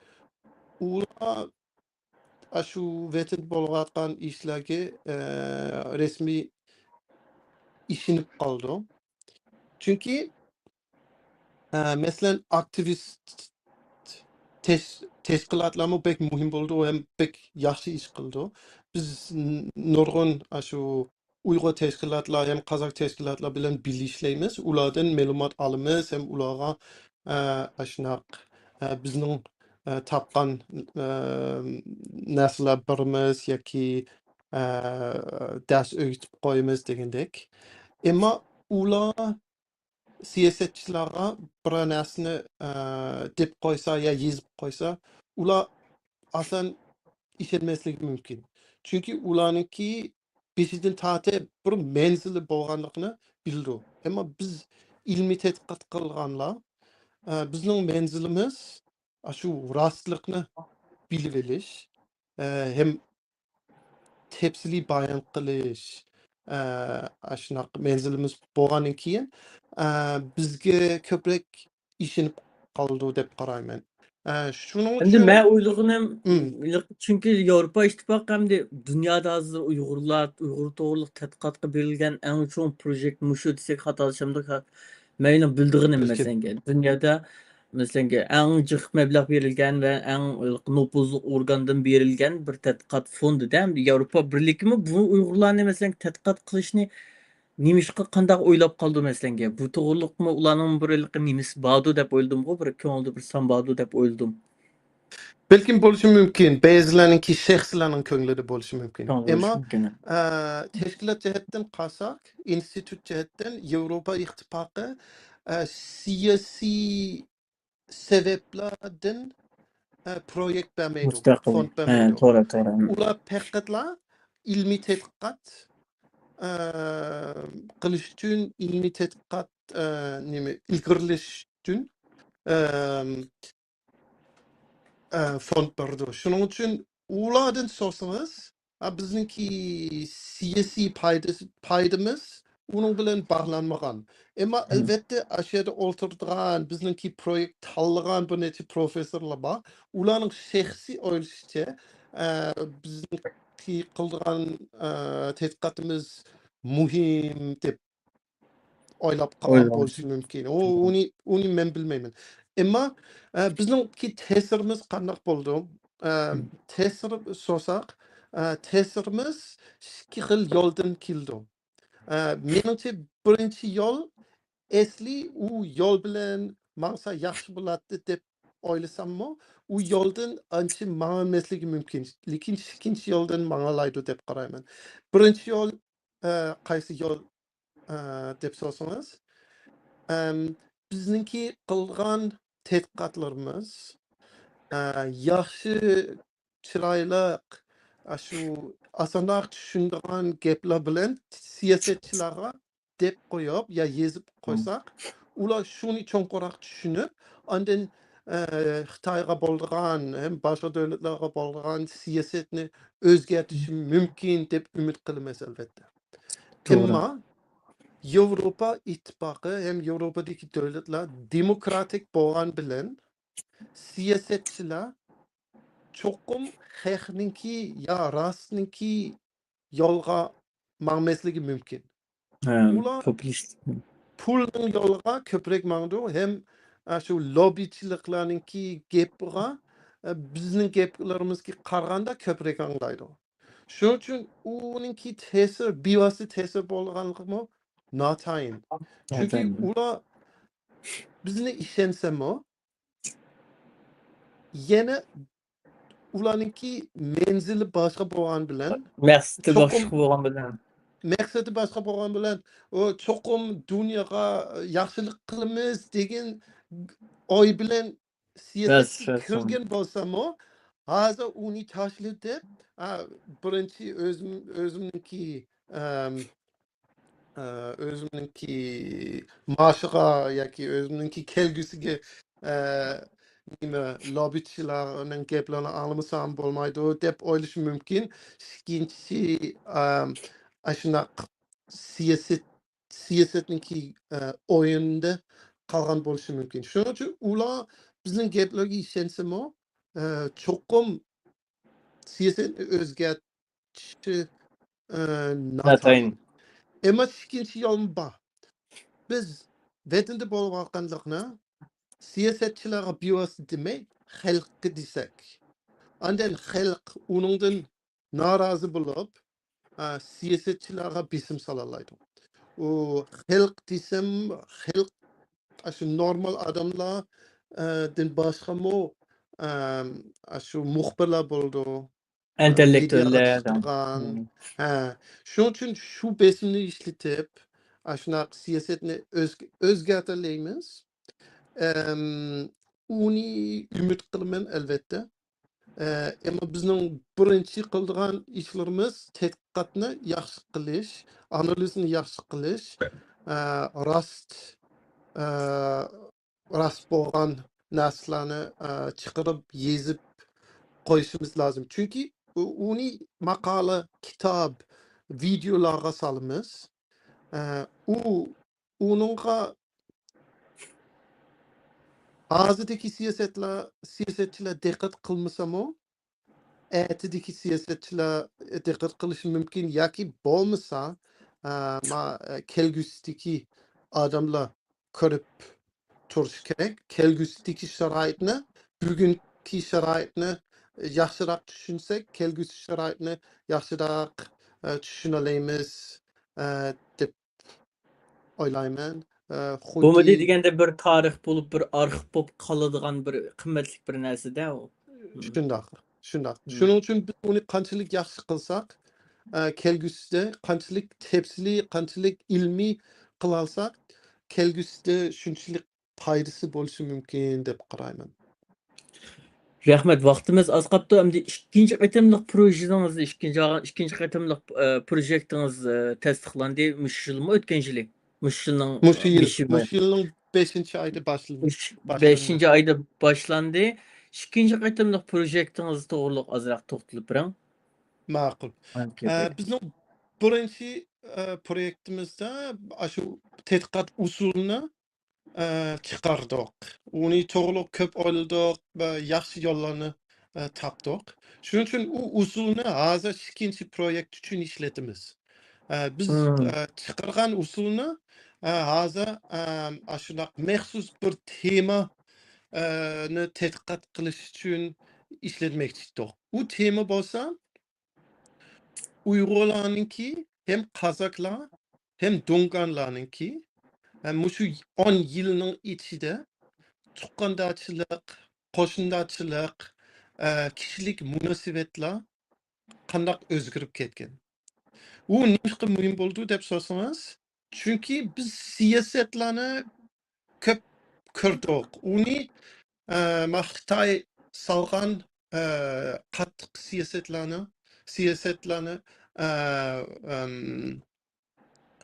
ئۇلار ئاشۇ ۋەتەندە بولۇۋاتقان ئىشلارغا، ئە، رەسمىي ئىشىنىپ قالىدۇ. چۈنكى، ئە، مەسىلەن، ئاكتىۋىست تەش-، تەشكىلاتلارمۇ بەك مۇھىم بولىدۇ ھەم بەك ياخشى ئىش قىلىدۇ. بىز ن-، نۇرغۇن ئاشۇ ئۇيغۇر تەشكىلاتلار ھەم قازاق تەشكىلاتلار بىلەن بىللە ئىشلەيمىز. ئۇلاردىن مەلۇمات ئالىمىز ھەم ئۇلارغا، ئە، ئاشۇنداق، ئە، بىزنىڭ، ئە، تاپقان، ئە، نەرسىلەر بېرىمىز ياكى، ئە، دەرس ئۆگىتىپ قويىمىز دېگەندەك. ئەمما ئۇلار سىياسەتچىلەرگە بىرەر نەرسىنى، ئە، دەپ قويسا يا يېزىپ قويسا، ئۇلار ئاسان ئىشەنمەسلىكى مۇمكىن. چۈنكى ئۇلارنىڭكى بېشىدىن تارتىپ بىر مەنزىلى بولغانلىقىنى بىلىدۇ. ئەمما بىز ئىلمىي تەتقىقات قىلغانلار، ئە، بىزنىڭ مەنزىلىمىز ئاشۇ راستلىقنى بىلىۋېلىش، ئە، ھەم تەپسىلىي بايان قىلىش، ئە، ئاشۇنداق مەنزىلىمىز بولغاندىن كېيىن، ئە، بىزگە كۆپرەك ئىشىنىپ قالىدۇ دەپ قارايمەن. ئە، شۇنىڭ ئەمدى ئۈچۈن مەن ئويلىغىنىم، ئىم. چۈنكى ياۋروپا ئىتتىپاقى ئەمدى دۇنيادا ھازىر ئۇيغۇرلار، ئۇيغۇر توغرىلىق تەتقىقاتقا بېرىلگەن ئەڭ چوڭ پروژېكت مۇشۇ دېسەك خاتالىشامدۇق. مەيلى بىلىدىغىنىم بىلكىم. مەسىلەن، دۇنيادا مەسىلەن، ئەڭ جىق مەبلەغ بېرىلگەن ۋە ئەڭ نوپۇزلۇق ئورگاندىن بېرىلگەن بىر تەتقىقات فوندىدا، ھەم ياۋروپا بىرلىكىمۇ بۇ ئۇيغۇرلارنى، مەسىلەن، تەتقىقات قىلىشنى نېمىشقا، قانداق ئويلاپ قالدى، مەسىلەن، بۇ توغرىلىقمۇ ئۇلارنىڭ بىر ھېلىقى نېمىسى باردۇ دەپ ئويلىدىمغۇ، بىر كۆڭلىدە بىر سان باردۇ دەپ ئويلىدىم. بەلكىم بولۇشى مۇمكىن، بەزىلەرنىڭكى، شەخسلەرنىڭ كۆڭلىدە بولۇشى مۇمكىن. كۆڭلىدە بولۇشى ئەمما، مۇمكىن. ئە، تەشكىلات جەھەتتىن قارىساق، ئىنستىتۇت جەھەتتىن ياۋروپا ئىتتىپاقى، ئە، سىياسىي سەۋەبلەردىن، ئە، پرويېكت بەرمەيدۇ، مۇستەقىل. فوند ھە، بەرمەيدۇ. توغرا، توغرا. ئۇلار پەقەتلا ئىلمىي تەتقىقات، ئە، قىلىش ئۈچۈن، ئىلمىي تەتقىقات، ئە، نېمە، ئىلگىرىلەش ئۈچۈن، ئەم، ئە، فوند بېرىدۇ. شۇنىڭ ئۈچۈن ئۇلاردىن سورىسىڭىز، ئا، بىزنىڭكى سىياسىي پايدىسى، پايدىمىز ئۇنىڭ بىلەن باغلانمىغان. ئەمما مم. ئەلۋەتتە، ئاشۇ يەردە ئولتۇرىدىغان، بىزنىڭكى پرويېكت تاللىغان بىر نەچچە پروفېسسورلار بار. ئۇلارنىڭ شەخسىي ئويلىشىچە، ئە، بىزنىڭكى قىلىدىغان، ئە، تەتقىقاتىمىز مۇھىم دەپ ئويلاپ قالغان ئويلىغان. بولۇشى مۇمكىن. ئۇ، مم. ئۇنى، ئۇنى مەن بىلمەيمەن. ئەمما، ئە، بىزنىڭكى تەسىرىمىز قانداق بولىدۇ؟ ئە، مم. تەسىر سورىساق، ئە، تەسىرىمىز ئىككى خىل يولدىن كېلىدۇ. ئە، مېنىڭچە، بىرىنچى يول، ئەسلى ئۇ يول بىلەن ماڭسا ياخشى بولاتتى دەپ ئويلىساممۇ، ئۇ يولدىن ئانچە ماڭالماسلىقى مۇمكىن. لېكىن ئىككىنچى يولدىن ماڭالايدۇ دەپ قارايمەن. بىرىنچى يول، ئە، قايسى يول، ئە، دەپ سورىسىڭىز، ئەم، بىزنىڭكى قىلغان تەتقىقاتلىرىمىز، ئە، ياخشى، چىرايلىق، ئاشۇ ئاسانراق چۈشىنىدىغان گەپلەر بىلەن سىياسەتچىلەرگە دەپ قويۇپ يا يېزىپ مم. قويساق، ئۇلار شۇنى چوڭقۇرراق چۈشىنىپ، ئاندىن، ئە، خىتايغا بولىدىغان ھەم باشقا دۆلەتلەرگە بولىدىغان سىياسەتنى ئۆزگەرتىشى مۇمكىن دەپ ئۈمىد قىلىمىز، ئەلۋەتتە. توغرا. ئەمما ياۋروپا ئىتتىپاقى ھەم ياۋروپادىكى دۆلەتلەر دېموكراتىك بولغان بىلەن سىياسەتچىلەر چوقۇم خەقنىڭكى يا راستنىڭكى يولغا ماڭماسلىقى مۇمكىن. ھە، ئۇلار پوپۇلىست. پۇلنىڭ يولىغا كۆپرەك ماڭىدۇ ھەم، ئە، شۇ لوببىچىلىقلارنىڭكى گېپىغا، ئە، بىزنىڭ گەپلىرىمىزگە قارىغاندا كۆپرەك ئاڭلايدۇ. شۇنىڭ ئۈچۈن ئۇنىڭكى تەسىر، بىۋاسىتە تەسىر بولىدىغانلىقىمۇ ناتايىن. چۈنكى ناتايىن. ئۇلار بىزنى ئىشەنسەمۇ، يەنە ئۇلارنىڭكى مەنزىلى باشقا بولغان بىلەن، مەقسىتى چوقۇم باشقا بولغان بىلەن. مەقسىتى باشقا بولغان بىلەن، ئۇ چوقۇم دۇنياغا ياخشىلىق قىلىمىز دېگەن ئوي بىلەن سىياسەتكە بەس، بەس، كىرگەن بولسىمۇ، ھازىر ئۇنى تاشلىدى دەپ، ئا، بىرىنچى ئۆزۈم، ئۆزۈمنىڭكى، ئەم، ئە، ئۆزۈمنىڭكى مائاشىغا ياكى ئۆزۈمنىڭكى كەلگۈسىگە، ئە، نېمە، لوببىچىلارنىڭ گەپلىرىنى ئاڭلىمىسام بولمايدۇ دەپ ئويلىشى مۇمكىن. ئىككىنچىسى، ئەم، ئاشۇنداق سىياسەت، سىياسەتنىڭكى، ئە، ئويۇندا قالغان بولۇشى مۇمكىن. شۇنىڭ ئۈچۈن ئۇلار بىزنىڭ گەپلەرگە ئىشەنسىمۇ، ئە، چوقۇم سىياسەتنى ئۆزگەرتىشى، ئە، ناتايىن. ناتايىن. ئەمما ئىككىنچى يولمۇ بار. بىز ۋەتەندە بولۇۋاتقانلىقنى سىياسەتچىلەرگە بىۋاسىتە دېمەي، خەلققە دېسەك، ئاندىن خەلق ئۇنىڭدىن نارازى بولۇپ، ئە، سىياسەتچىلەرگە بېسىم سالالايدۇ. ئۇ خەلق دېسەم، خەلق، ئاشۇ نورمال ئادەملەر، ئە، دىن باشقىمۇ، ئەم، ئاشۇ مۇخبىرلار بولىدۇ، ئە، مېدىياغا ئىشلەيدىغانلار. چىقىدىغان. ھە. شۇنىڭ ئۈچۈن شۇ بېسىمنى ئىشلىتىپ، ئاشۇنداق سىياسەتنى ئۆز-، ئۆزگەرتەلەيمىز. ئەم، ئۇنى ئۈمىد قىلىمەن، ئەلۋەتتە. ئە، ئەمما بىزنىڭ بىرىنچى قىلىدىغان ئىشلىرىمىز تەتقىقاتنى ياخشى قىلىش، ئانالىزنى ياخشى قىلىش، ئە، راست، ئە، راست بولغان نەرسىلەرنى، ئە، چىقىرىپ يېزىپ قويۇشىمىز لازىم. چۈنكى ئۇ، ئۇنى ماقالە، كىتاب، ۋىدېئولارغا سالىمىز. ئە، ئۇ، ئۇنىڭغا ھازىردىكى سىياسەتلەر، سىياسەتچىلەر دىققەت قىلمىسىمۇ، ئەتىدىكى سىياسەتچىلەر دىققەت قىلىشى مۇمكىن ياكى بولمىسا، ئە، ما-، ئە، كەلگۈسىدىكى ئادەملەر كۆرۈپ تۇرۇشى كېرەك. كەلگۈسىدىكى شارائىتنى، بۈگۈنكى شارائىتنى ياخشىراق چۈشەنسەك، كەلگۈسى شارائىتنى ياخشىراق، ئە، چۈشىنەلەيمىز، ئە، دەپ ئويلايمەن. ئە، بۇمۇ خۇددى دېگەندە بىر تارىخ بولۇپ، بىر ئارخىپ بولۇپ قالىدىغان بىر قىممەتلىك بىر نەرسىدە ئۇ. شۇنداق، شۇنداق. مم. شۇنىڭ ئۈچۈن بىز ئۇنى قانچىلىك ياخشى قىلساق، ئە، كەلگۈسىدە قانچىلىك تەپسىلىي، قانچىلىك ئىلمىي قىلالساق، كەلگۈسىدە شۇنچىلىك پايدىسى بولۇشى مۇمكىن دەپ قارايمەن. رەھمەت، ۋاقتىمىز ئاز قاپتۇ. ئەمدى ئىككىنچى قېتىملىق پروژىڭىز، ئىككىنچى، ئىككىنچى قېتىملىق، ئە، پروژېكتىڭىز، ئە، تەستىقلاندى. مۇشۇ يىلمۇ، ئۆتكەن يىلى؟ مۇشۇ يىلنىڭ، مۇشۇ ئە، يىل، بېشىمۇ؟ مۇشۇ يىلنىڭ بەشىنچى ئايدا باشلىدى، بەش-، باشلىدى. بەشىنچى ئايدا باشلاندى. ئىككىنچى قېتىملىق پروژېكتىڭىز توغرىلىق ئازراق توختىلىپ بېرىڭ. ماقۇل. ئە، بىزنىڭ بىرىنچى، ئە، پرويېكتىمىزدە ئاشۇ تەتقىقات ئۇسۇلىنى ئە، چىقاردۇق. ئۇنى توغرۇلۇق كۆپ ئويلىدۇق ۋە ياخشى يوللارنى، ئە، تاپتۇق. شۇنىڭ ئۈچۈن ئۇ ئۇسۇلنى ھازىر ئىككىنچى پرويېكت ئۈچۈن ئىشلىتىمىز. ئە، بىز، مم. ئە، چىقارغان ئۇسۇلنى، ئە، ھازىر، ئە، ئاشۇنداق مەخسۇس بىر تېما، ئە، نى تەتقىقات قىلىش ئۈچۈن ئىشلەتمەكچى ئىدۇق. ئۇ تېما بولسا، ئۇيغۇرلارنىڭكى ھەم قازاكلار ھەم دۇڭگانلارنىڭكى، ئە، مۇشۇ ئون يىلنىڭ ئىچىدە تۇغقاندارچىلىق، قوشنىدارچىلىق، ئە، كىشىلىك مۇناسىۋەتلەر قانداق ئۆزگىرىپ كەتكەن؟ ئۇ نېمىشقا مۇھىم بولىدۇ دەپ سورىسىڭىز، چۈنكى بىز سىياسەتلەرنى كۆپ كۆردۇق. ئۇنى، ئە، ما خىتاي سالغان، ئە، قاتتىق سىياسەتلەرنى، سىياسەتلەرنى، ئە، ئەم،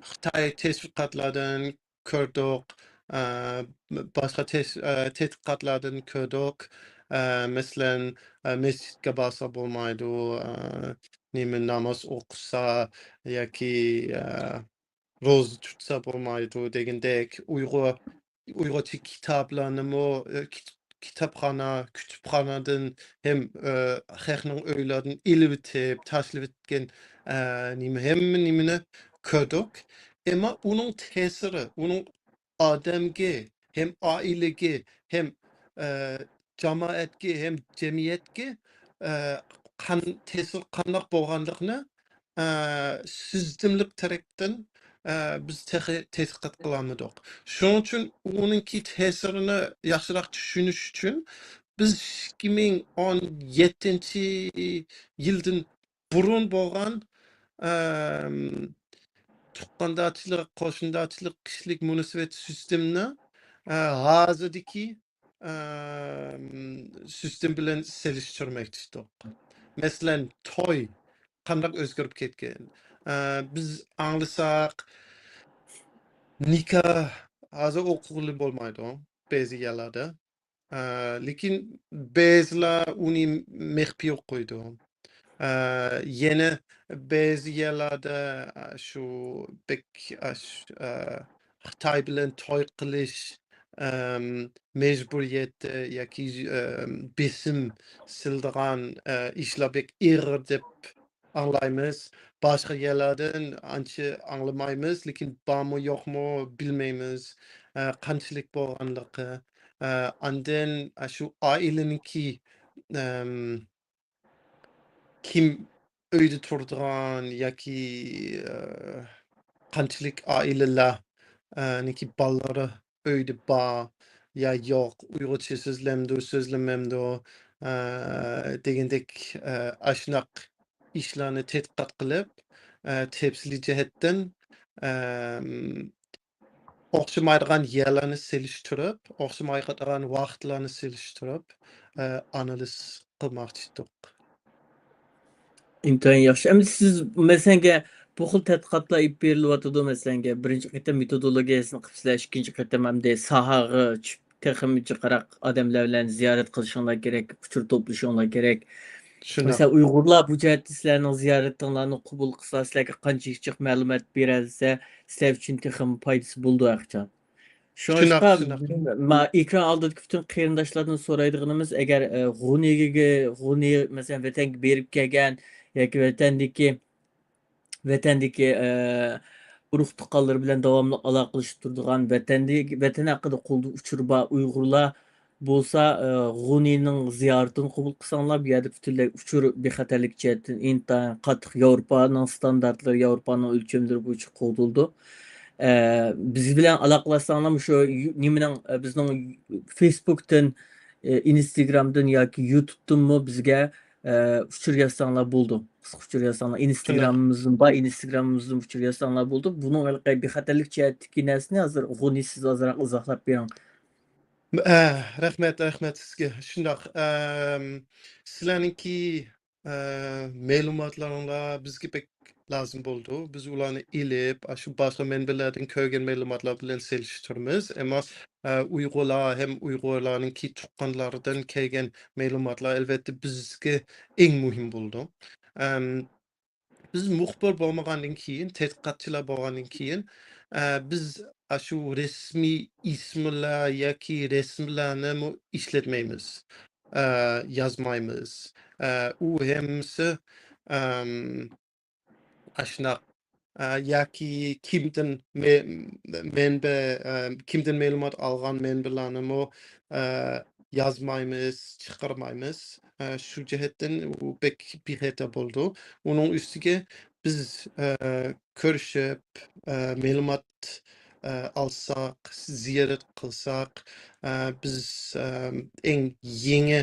خىتاي تەشۋىقاتلاردىن كۆردۇق، ئە، باشقا تەش-، ئە، تەتقىقاتلاردىن كۆردۇق. ئە، مەسىلەن، ئە، مەسچىتكە بارسا بولمايدۇ، ئە، نېمە، ناماز ئوقۇسا ياكى، ئە، روزا تۇتسا بولمايدۇ دېگەندەك، ئۇيغۇر، ئۇيغۇرچە كىتابلارنىمۇ، ئە، كىت-، كىتابخانا، كۇتۇپخانادىن ھەم، ئە، خەقنىڭ ئۆيلىرىدىن ئېلىۋېتىپ، تاشلىۋەتكەن، ئە، نېمە، ھەممە نېمىنى كۆردۇق. ئەمما ئۇنىڭ تەسىرى، ئۇنىڭ ئادەمگە، ھەم ئائىلىگە، ھەم، ئە، جامائەتكە، ھەم جەمئىيەتكە، ئە، قان-، تەسىرى قانداق بولغانلىقىنى، ئە، سىستېمىلىق تەرەپتىن، ئە، بىز تېخى تەتقىقات قىلالمىدۇق. شۇنىڭ ئۈچۈن ئۇنىڭكى تەسىرىنى ياخشىراق چۈشىنىش ئۈچۈن بىز ئىككى مىڭ ئون يەتتىنچى يىلدىن بۇرۇن بولغان، ئەم، تۇغقاندارچىلىق، قوشنىدارچىلىق، كىشىلىك مۇناسىۋەت سىستېمىنى، ئە، ھازىردىكى، ئەم، سىستېم بىلەن سېلىشتۇرماقچى ئىدۇق. مەسىلەن، توي قانداق ئۆزگىرىپ كەتكەن؟ ئە، بىز ئاڭلىساق، نىكاھ ھازىر ئوقۇغىلى بولمايدۇ بەزى يەرلەردە. ئە، لېكىن بەزىلەر ئۇنى مەخپىي قويىدۇ. ئە، يەنە بەزى يەرلەردە، ئە، شۇ بەك، ئە، ش-، ئە، خىتاي بىلەن توي قىلىش، ئەم، مەجبۇرىيەتتە ياكى، ئەم، بېسىم سېلىدىغان، ئە، ئىشلار بەك ئېغىر دەپ ئاڭلايمىز. باشقا يەرلەردىن ئانچە ئاڭلىمايمىز، لېكىن بارمۇ يوقمۇ بىلمەيمىز. ئە، قانچىلىك بولغانلىقى، ئە، ئاندىن، ئە، شۇ ئائىلىنىڭكى، ئەم، كىم ئۆيدە تۇرىدىغان ياكى، ئە، قانچىلىك ئائىلىلەر، ئە، نىكى بالىلىرى ئۆيدە بار يا يوق، ئۇيغۇرچە سۆزلەمدۇ، سۆزلىمەمدۇ، ئە، دېگەندەك، ئە، ئاشۇنداق ئىشلارنى تەتقىقات قىلىپ، ئە، تەپسىلىي جەھەتتىن، ئەم، ئوخشىمايدىغان يەرلەرنى سېلىشتۇرۇپ، ئوخشىمايدىغان ۋاقىتلارنى سېلىشتۇرۇپ، ئە، ئانالىز قىلماقچى ئىدۇق. ئىنتايىن ياخشى. ئەمدى سىز، مەسىلەنگە، بۇ خىل تەتقىقاتلار ئېلىپ بېرىلىۋاتىدۇ، مەسىلەنگە، بىرىنچى قېتىم مېتودولوگىيەسىنى قىلىپسىلەر، ئىككىنچى قېتىم ئەمدى ساھەگە چۈشۈپ، تېخىمۇ جىقراق ئادەملەر بىلەن زىيارەت قىلىشىڭلار كېرەك، ئۇچۇر توپلىشىڭلار كېرەك. شۇنداق. مەسىلەن، ئۇيغۇرلار بۇ جەھەتتە سىلەرنىڭ زىيارىتىڭلارنى قوبۇل قىلسا، سىلەرگە قانچە جىق مەلۇمات بېرەلىسە، سىلەر ئۈچۈن تېخىمۇ پايدىسى بولىدۇ ھەرقاچان. شۇڭلاشقا شۇنداق، شۇنداق. بۈگۈن ما-، ئېكران ئالدىدىكى پۈتۈن قېرىنداشلاردىن سورايدىغىنىمىز، ئەگەر، ئە، غۇنىگە، غۇنى، مەسىلەن، ۋەتەنگە بېرىپ كەلگەن ياكى ۋەتەندىكى، ۋەتەندىكى، ئە، ئۇرۇق-تۇغقانلىرى بىلەن داۋاملىق ئالاقىلىشىپ تۇرىدىغان، ۋەتەندە، ۋەتەن ھەققىدە قولدا ئۇچۇرى بار ئۇيغۇرلار بولسا، ئە، غۇنىنىڭ زىيارىتىنى قوبۇل قىلساڭلار، بۇ يەردە پۈتۈنلەي ئۇچۇر بىخەتەرلىك جەھەتتىن ئىنتايىن قاتتىق ياۋروپانىڭ ستاندارتلىرى، ياۋروپانىڭ ئۆلچەملىرى بويىچە قوغدىلىدۇ. ئە، بىز بىلەن ئالاقىلاشساڭلار، شۇ يۇ-، نېمىنىڭ، ئە، بىزنىڭ فېيسبۇكتىن، ئە، ئىنستگرامدىن ياكى يۇتۇبتىنمۇ بىزگە، ئە، ئۇچۇر يازساڭلار بولىدۇ. قىسقا ئۇچۇر يازساڭلار. شۇنداق. ئىنستگرامىمىزدىن بار، ئىنستگرامىمىزدىن ئۇچۇر يازساڭلار بولىدۇ. بۇنىڭ ھېلىقى بىخەتەرلىك جەھەتتىكى نەرسىنى ھازىر غۇنى سىز ئازراق ئىزاھلاپ بېرىڭ. ئە، رەھمەت، رەھمەت سىزگە. شۇنداق، ئەم، سىلەرنىڭكى، ئە، مەلۇماتلىرىڭلار بىزگە بەك لازىم بولىدۇ. بىز ئۇلارنى ئېلىپ، ئاشۇ باشقا مەنبەلەردىن كۆرگەن مەلۇماتلار بىلەن سېلىشتۇرىمىز. ئەمما، ئە، ئۇيغۇرلار ھەم ئۇيغۇرلارنىڭكى تۇغقانلىرىدىن كەلگەن مەلۇماتلار، ئەلۋەتتە، بىزگە ئەڭ مۇھىم بولىدۇ. ئەم، بىز مۇخبىر بولمىغاندىن كېيىن، تەتقىقاتچىلار بولغاندىن كېيىن، ئە، بىز ئاشۇ رەسمىي ئىسىملار ياكى رەسىملەرنىمۇ ئىشلەتمەيمىز، ئە، يازمايمىز. ئە، ئۇ ھەممىسى، ئەم، ئاشۇنداق، ئە، ياكى كىمدىن مە-، مەنبە، ئە، كىمدىن مەلۇمات ئالغان مەنبىلەرنىمۇ، ئە، يازمايمىز، چىقارمايمىز. ئە، شۇ جەھەتتىن ئۇ بەك بىخەتەر بولىدۇ. ئۇنىڭ ئۈستىگە بىز، ئە، كۆرۈشۈپ، ئە، مەلۇمات، ئە، ئالساق، زىيارەت قىلساق، ئە، بىز، ئە، ئەڭ يېڭى،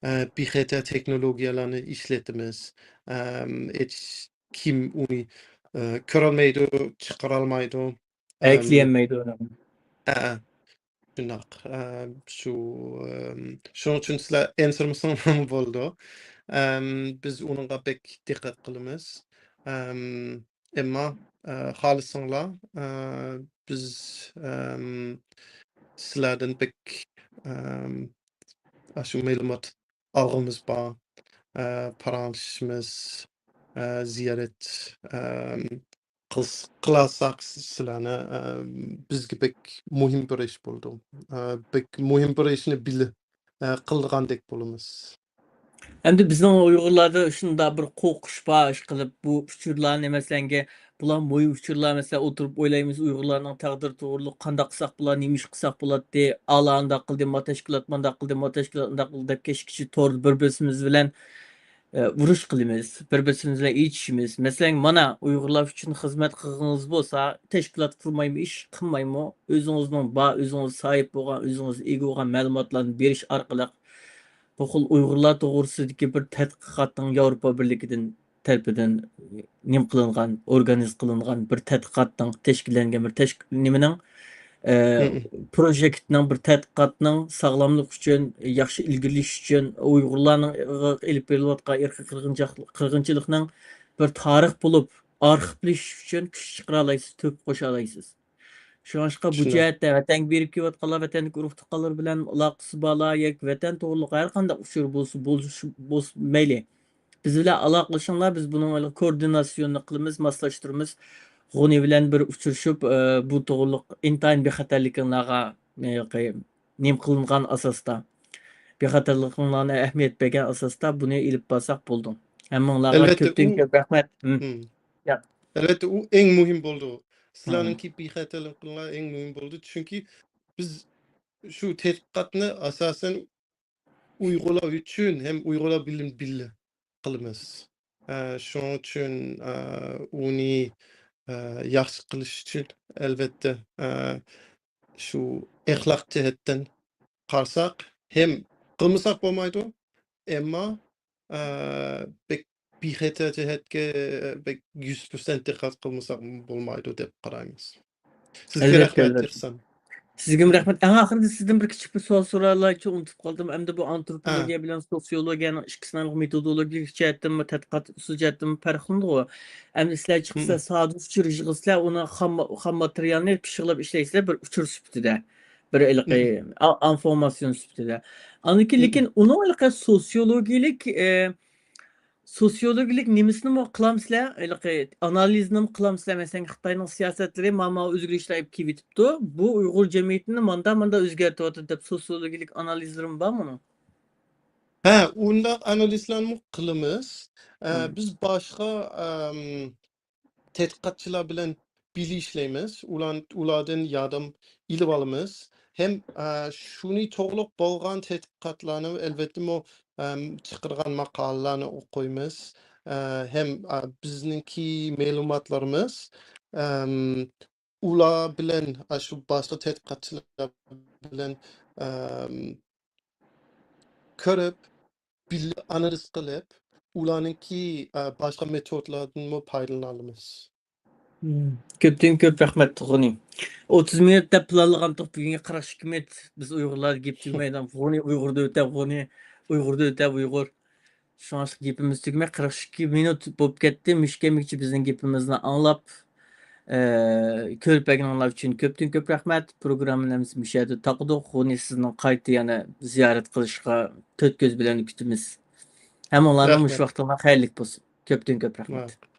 ئە، بىخەتەر تېخنولوگىيەلەرنى ئىشلىتىمىز. ئەم، ھېچ كىم ئۇنى، ئە، كۆرەلمەيدۇ، چىقىرالمايدۇ. ئەم، ھەكلىيەلمەيدۇ. ھە، شۇنداق. ئە، شۇ، ئەم، شۇنىڭ ئۈچۈن سىلەر ئەنسىرىمىسەڭلارمۇ بولىدۇ. ئەم، بىز ئۇنىڭغا بەك دىققەت قىلىمىز. ئەم، ئەمما، ئە، خالىساڭلار، ئە، بىز، ئەم، سىلەردىن بەك، ئەم، ئاشۇ مەلۇمات ئالغۇمىز بار. ئە، پاراڭلىشىشىمىز، ئە، زىيارەت، ئەم، قىلس-، قىلالساق سىلەرنى، ئە، بىزگە بەك مۇھىم بىر ئىش بولىدۇ. ئە، بەك مۇھىم بىر ئىشنى بىلە، ئە، قىلىدىغاندەك بولىمىز. ئەمدى بىزنىڭ ئۇيغۇرلاردا شۇنداق بىر قورقۇش بار، ئىشقىلىپ بۇ ئۇچۇرلارنى، مەسىلەنگە، بۇلار مۇھىم ئۇچۇرلار، مەسىلەن، ئولتۇرۇپ ئويلايمىز، ئۇيغۇرلارنىڭ تەقدىرى توغرۇلۇق قانداق قىلساق بولار، نېمە ئىش قىلساق بولاتتى، ئالا ئانداق قىلدى، ما تەشكىلات مانداق قىلدى، ما تەشكىلات ئانداق قىلدى دەپ كەچكىچە توردا بىر بىرسىمىز بىلەن، ئە، ئۇرۇش قىلىمىز، بىر بىرسىمىز بىلەن ئېچىشىمىز. مەسىلەن، مانا ئۇيغۇرلار ئۈچۈن خىزمەت قىلغىنىڭىز بولسا، تەشكىلات قۇرمايمۇ، ئىش قىلمايمۇ، ئۆزىڭىزنىڭ بار، ئۆزىڭىز ساھىب بولغان، ئۆزىڭىز ئىگە بولغان مەلۇماتلارنى بېرىش ئارقىلىق بۇ خىل ئۇيغۇرلار توغرىسىدىكى بىر تەتقىقاتنىڭ ياۋروپا بىرلىكىدىن تەرىپىدىن نېمە قىلىنغان، ئورگانىز قىلىنغان بىر تەتقىقاتنىڭ، تەشكىللەنگەن بىر تەشك-، نېمىنىڭ، ئە، مم. پروژېكتنىڭ، بىر تەتقىقاتنىڭ ساغلاملىق ئۈچۈن، ياخشى ئىلگىرىلىشى ئۈچۈن، ئۇيغۇرلارنىڭ ئېلىپ بېرىلىۋاتقان ئىرقىي قىرغىنچاق-، قىرغىنچىلىقنىڭ بىر تارىخ بولۇپ، ئارخىپلىشىش ئۈچۈن كۈچ چىقىرالايسىز، تۆھپە قوشالايسىز. شۇڭلاشقا بۇ جەھەتتە ۋەتەنگە بېرىپ كېلىۋاتقانلار، ۋەتەندىكى ئۇرۇق تۇغقانلار بىلەن ئالاقىسى بارلار ياكى ۋەتەن توغرۇلۇق ھەر قانداق ئۇچۇر بولسا، بولسا، بولسا مەيلى، بىز بىلەن ئالاقىلىشىڭلار، بىز بۇنىڭ كوئوردىناتسىيونىنى قىلىمىز، ماسلاشتۇرىمىز. غۇنى بىلەن بىر ئۇچرىشىپ، ئە، بۇ توغرۇلۇق ئىنتايىن بىخەتەرلىكىڭلارغا، ئە، نېمە قىلىنغان ئاساستا، بىخەتەرلىكىڭلارنى ئەھمىيەت بەرگەن ئاساستا بۇنى ئېلىپ بارساق بولىدۇ. ھەممىڭلارغا ئەلۋەتتە، كۆپتىن ئۇ، كۆپ رەھمەت. ھىم. ھىم. ياق. ئەلۋەتتە، ئۇ ئەڭ مۇھىم بولىدۇ. ھىم. سىلەرنىڭكى بىخەتەرلىكىڭلار ئەڭ مۇھىم بولىدۇ. چۈنكى بىز شۇ تەتقىقاتنى ئاساسەن ئۇيغۇرلار ئۈچۈن ھەم ئۇيغۇرلار بىلەن بىللە قىلىمىز. ئە، شۇنىڭ ئۈچۈن، ئە، ئۇنى، ئە، ياخشى قىلىش ئۈچۈن، ئەلۋەتتە، ئە، شۇ ئەخلاق جەھەتتىن قارىساق، ھەم قىلمىساق بولمايدۇ، ئەمما، ئە، بەك بىخەتەر جەھەتكە بەك يۈز پىرسەنت دىققەت قىلمىساق بولمايدۇ دەپ قارايمىز. سىزگە ئەلۋەتتە، رەھمەت، ئەلۋەتتە. ئېھسان. سىزگىمۇ رەھمەت. ئەڭ ئاخىرىدا سىزدىن بىر كىچىك بىر سوئال سورايلايچۇ، ئۇنتۇپ قالدىم. ئەمدى بۇ ھە. ئانتروپولوگىيە بىلەن سوسىيولوگىيەنىڭ ئىككىسىنىڭ مېتودولوگىيەلىك جەھەتتىنمۇ، تەتقىقات ئۇسۇل جەھەتتىنمۇ پەرقلىنىدىغۇ. ئەمدى سىلەر چىقسا، مم. سادا ئۇچۇر يىغىسىلەر، ئۇنى خام، خام ماتېرىيالنى پىششىقلاپ ئىشلەيسىلەر، بىر ئۇچۇر سۈپىتىدە، بىر ھېلىقى مم. ئا-، ئىنفورماتسىيون سۈپىتىدە. ئاندىن كېيىن، مم. لېكىن ئۇنىڭ ھېلىقى سوسىيولوگىيەلىك، ئە، سوسىيولوگىيەلىك نېمىسىنىمۇ قىلامسىلەر؟ ھېلىقى ئانالىزنىمۇ قىلامسىلەر؟ مەسىلەن، خىتاينىڭ سىياسەتلىرى ماما ئۆزگىرىشلەر ئېلىپ كېلىۋېتىپتۇ. بۇ ئۇيغۇر جەمئىيىتىنى ماندا، ماندا ئۆزگەرتىۋاتىدۇ دەپ سوسىيولوگىيەلىك ئانالىزلىرىمۇ بار مۇنىڭ. ھە، ئۇنداق ئانالىزلارنىمۇ قىلىمىز. ئە، مم. بىز باشقا، ئەم، تەتقىقاتچىلار بىلەن بىللە ئىشلەيمىز. ئۇلار، ئۇلاردىن ياردەم ئېلىۋالىمىز. ھەم، ئە، شۇنى توغرۇلۇق بولغان تەتقىقاتلارنى، ئەلۋەتتىمۇ، ئەم، چىقىرغان ماقالىلەرنى ئوقۇيمىز. ئە، ھەم، ئە، بىزنىڭكى مەلۇماتلىرىمىز، ئەم، ئۇلار بىلەن، ئە، شۇ باشقا تەتقىقاتچىلار بىلەن، ئەم، كۆرۈپ، بىللە ئانالىز قىلىپ، ئۇلارنىڭكى، ئە، باشقا مېتودلاردىنمۇ پايدىلىنالىمىز. مم. كۆپتىن كۆپ رەھمەت، غۇنى. ئوتتۇز مىنۇت دەپ پىلانلىغانتۇق، بۈگۈنگە قىرىق ئىككى مىنۇت. بىز ئۇيغۇرلاردا گەپ تۈگىمەيدۇ. غۇنى ئۇيغۇردا ئۆتە، غۇنى ئۇيغۇردا ئۆتە، ئۇيغۇر. شۇڭا گېپىمىز تۈگىمەي، قىرىق ئىككى مىنۇت بولۇپ كەتتى. مۇشۇ كەمگىچە بىزنىڭ گېپىمىزنى ئاڭلاپ، ئە، كۆرۈپ بەرگىنىڭلار ئۈچۈن كۆپتىن كۆپ رەھمەت. پروگراممىنى ھەممىسى مۇشۇ يەردە تاقىدۇق. غۇنى سىزنىڭ قايتا يەنە زىيارەت قىلىشىغا تۆت كۆز بىلەن كۈتىمىز. ھەممىڭلارنىڭ مۇشۇ رەھمەت. ۋاقتىڭلار خەيرلىك بولسۇن. كۆپتىن كۆپ رەھمەت. ۋە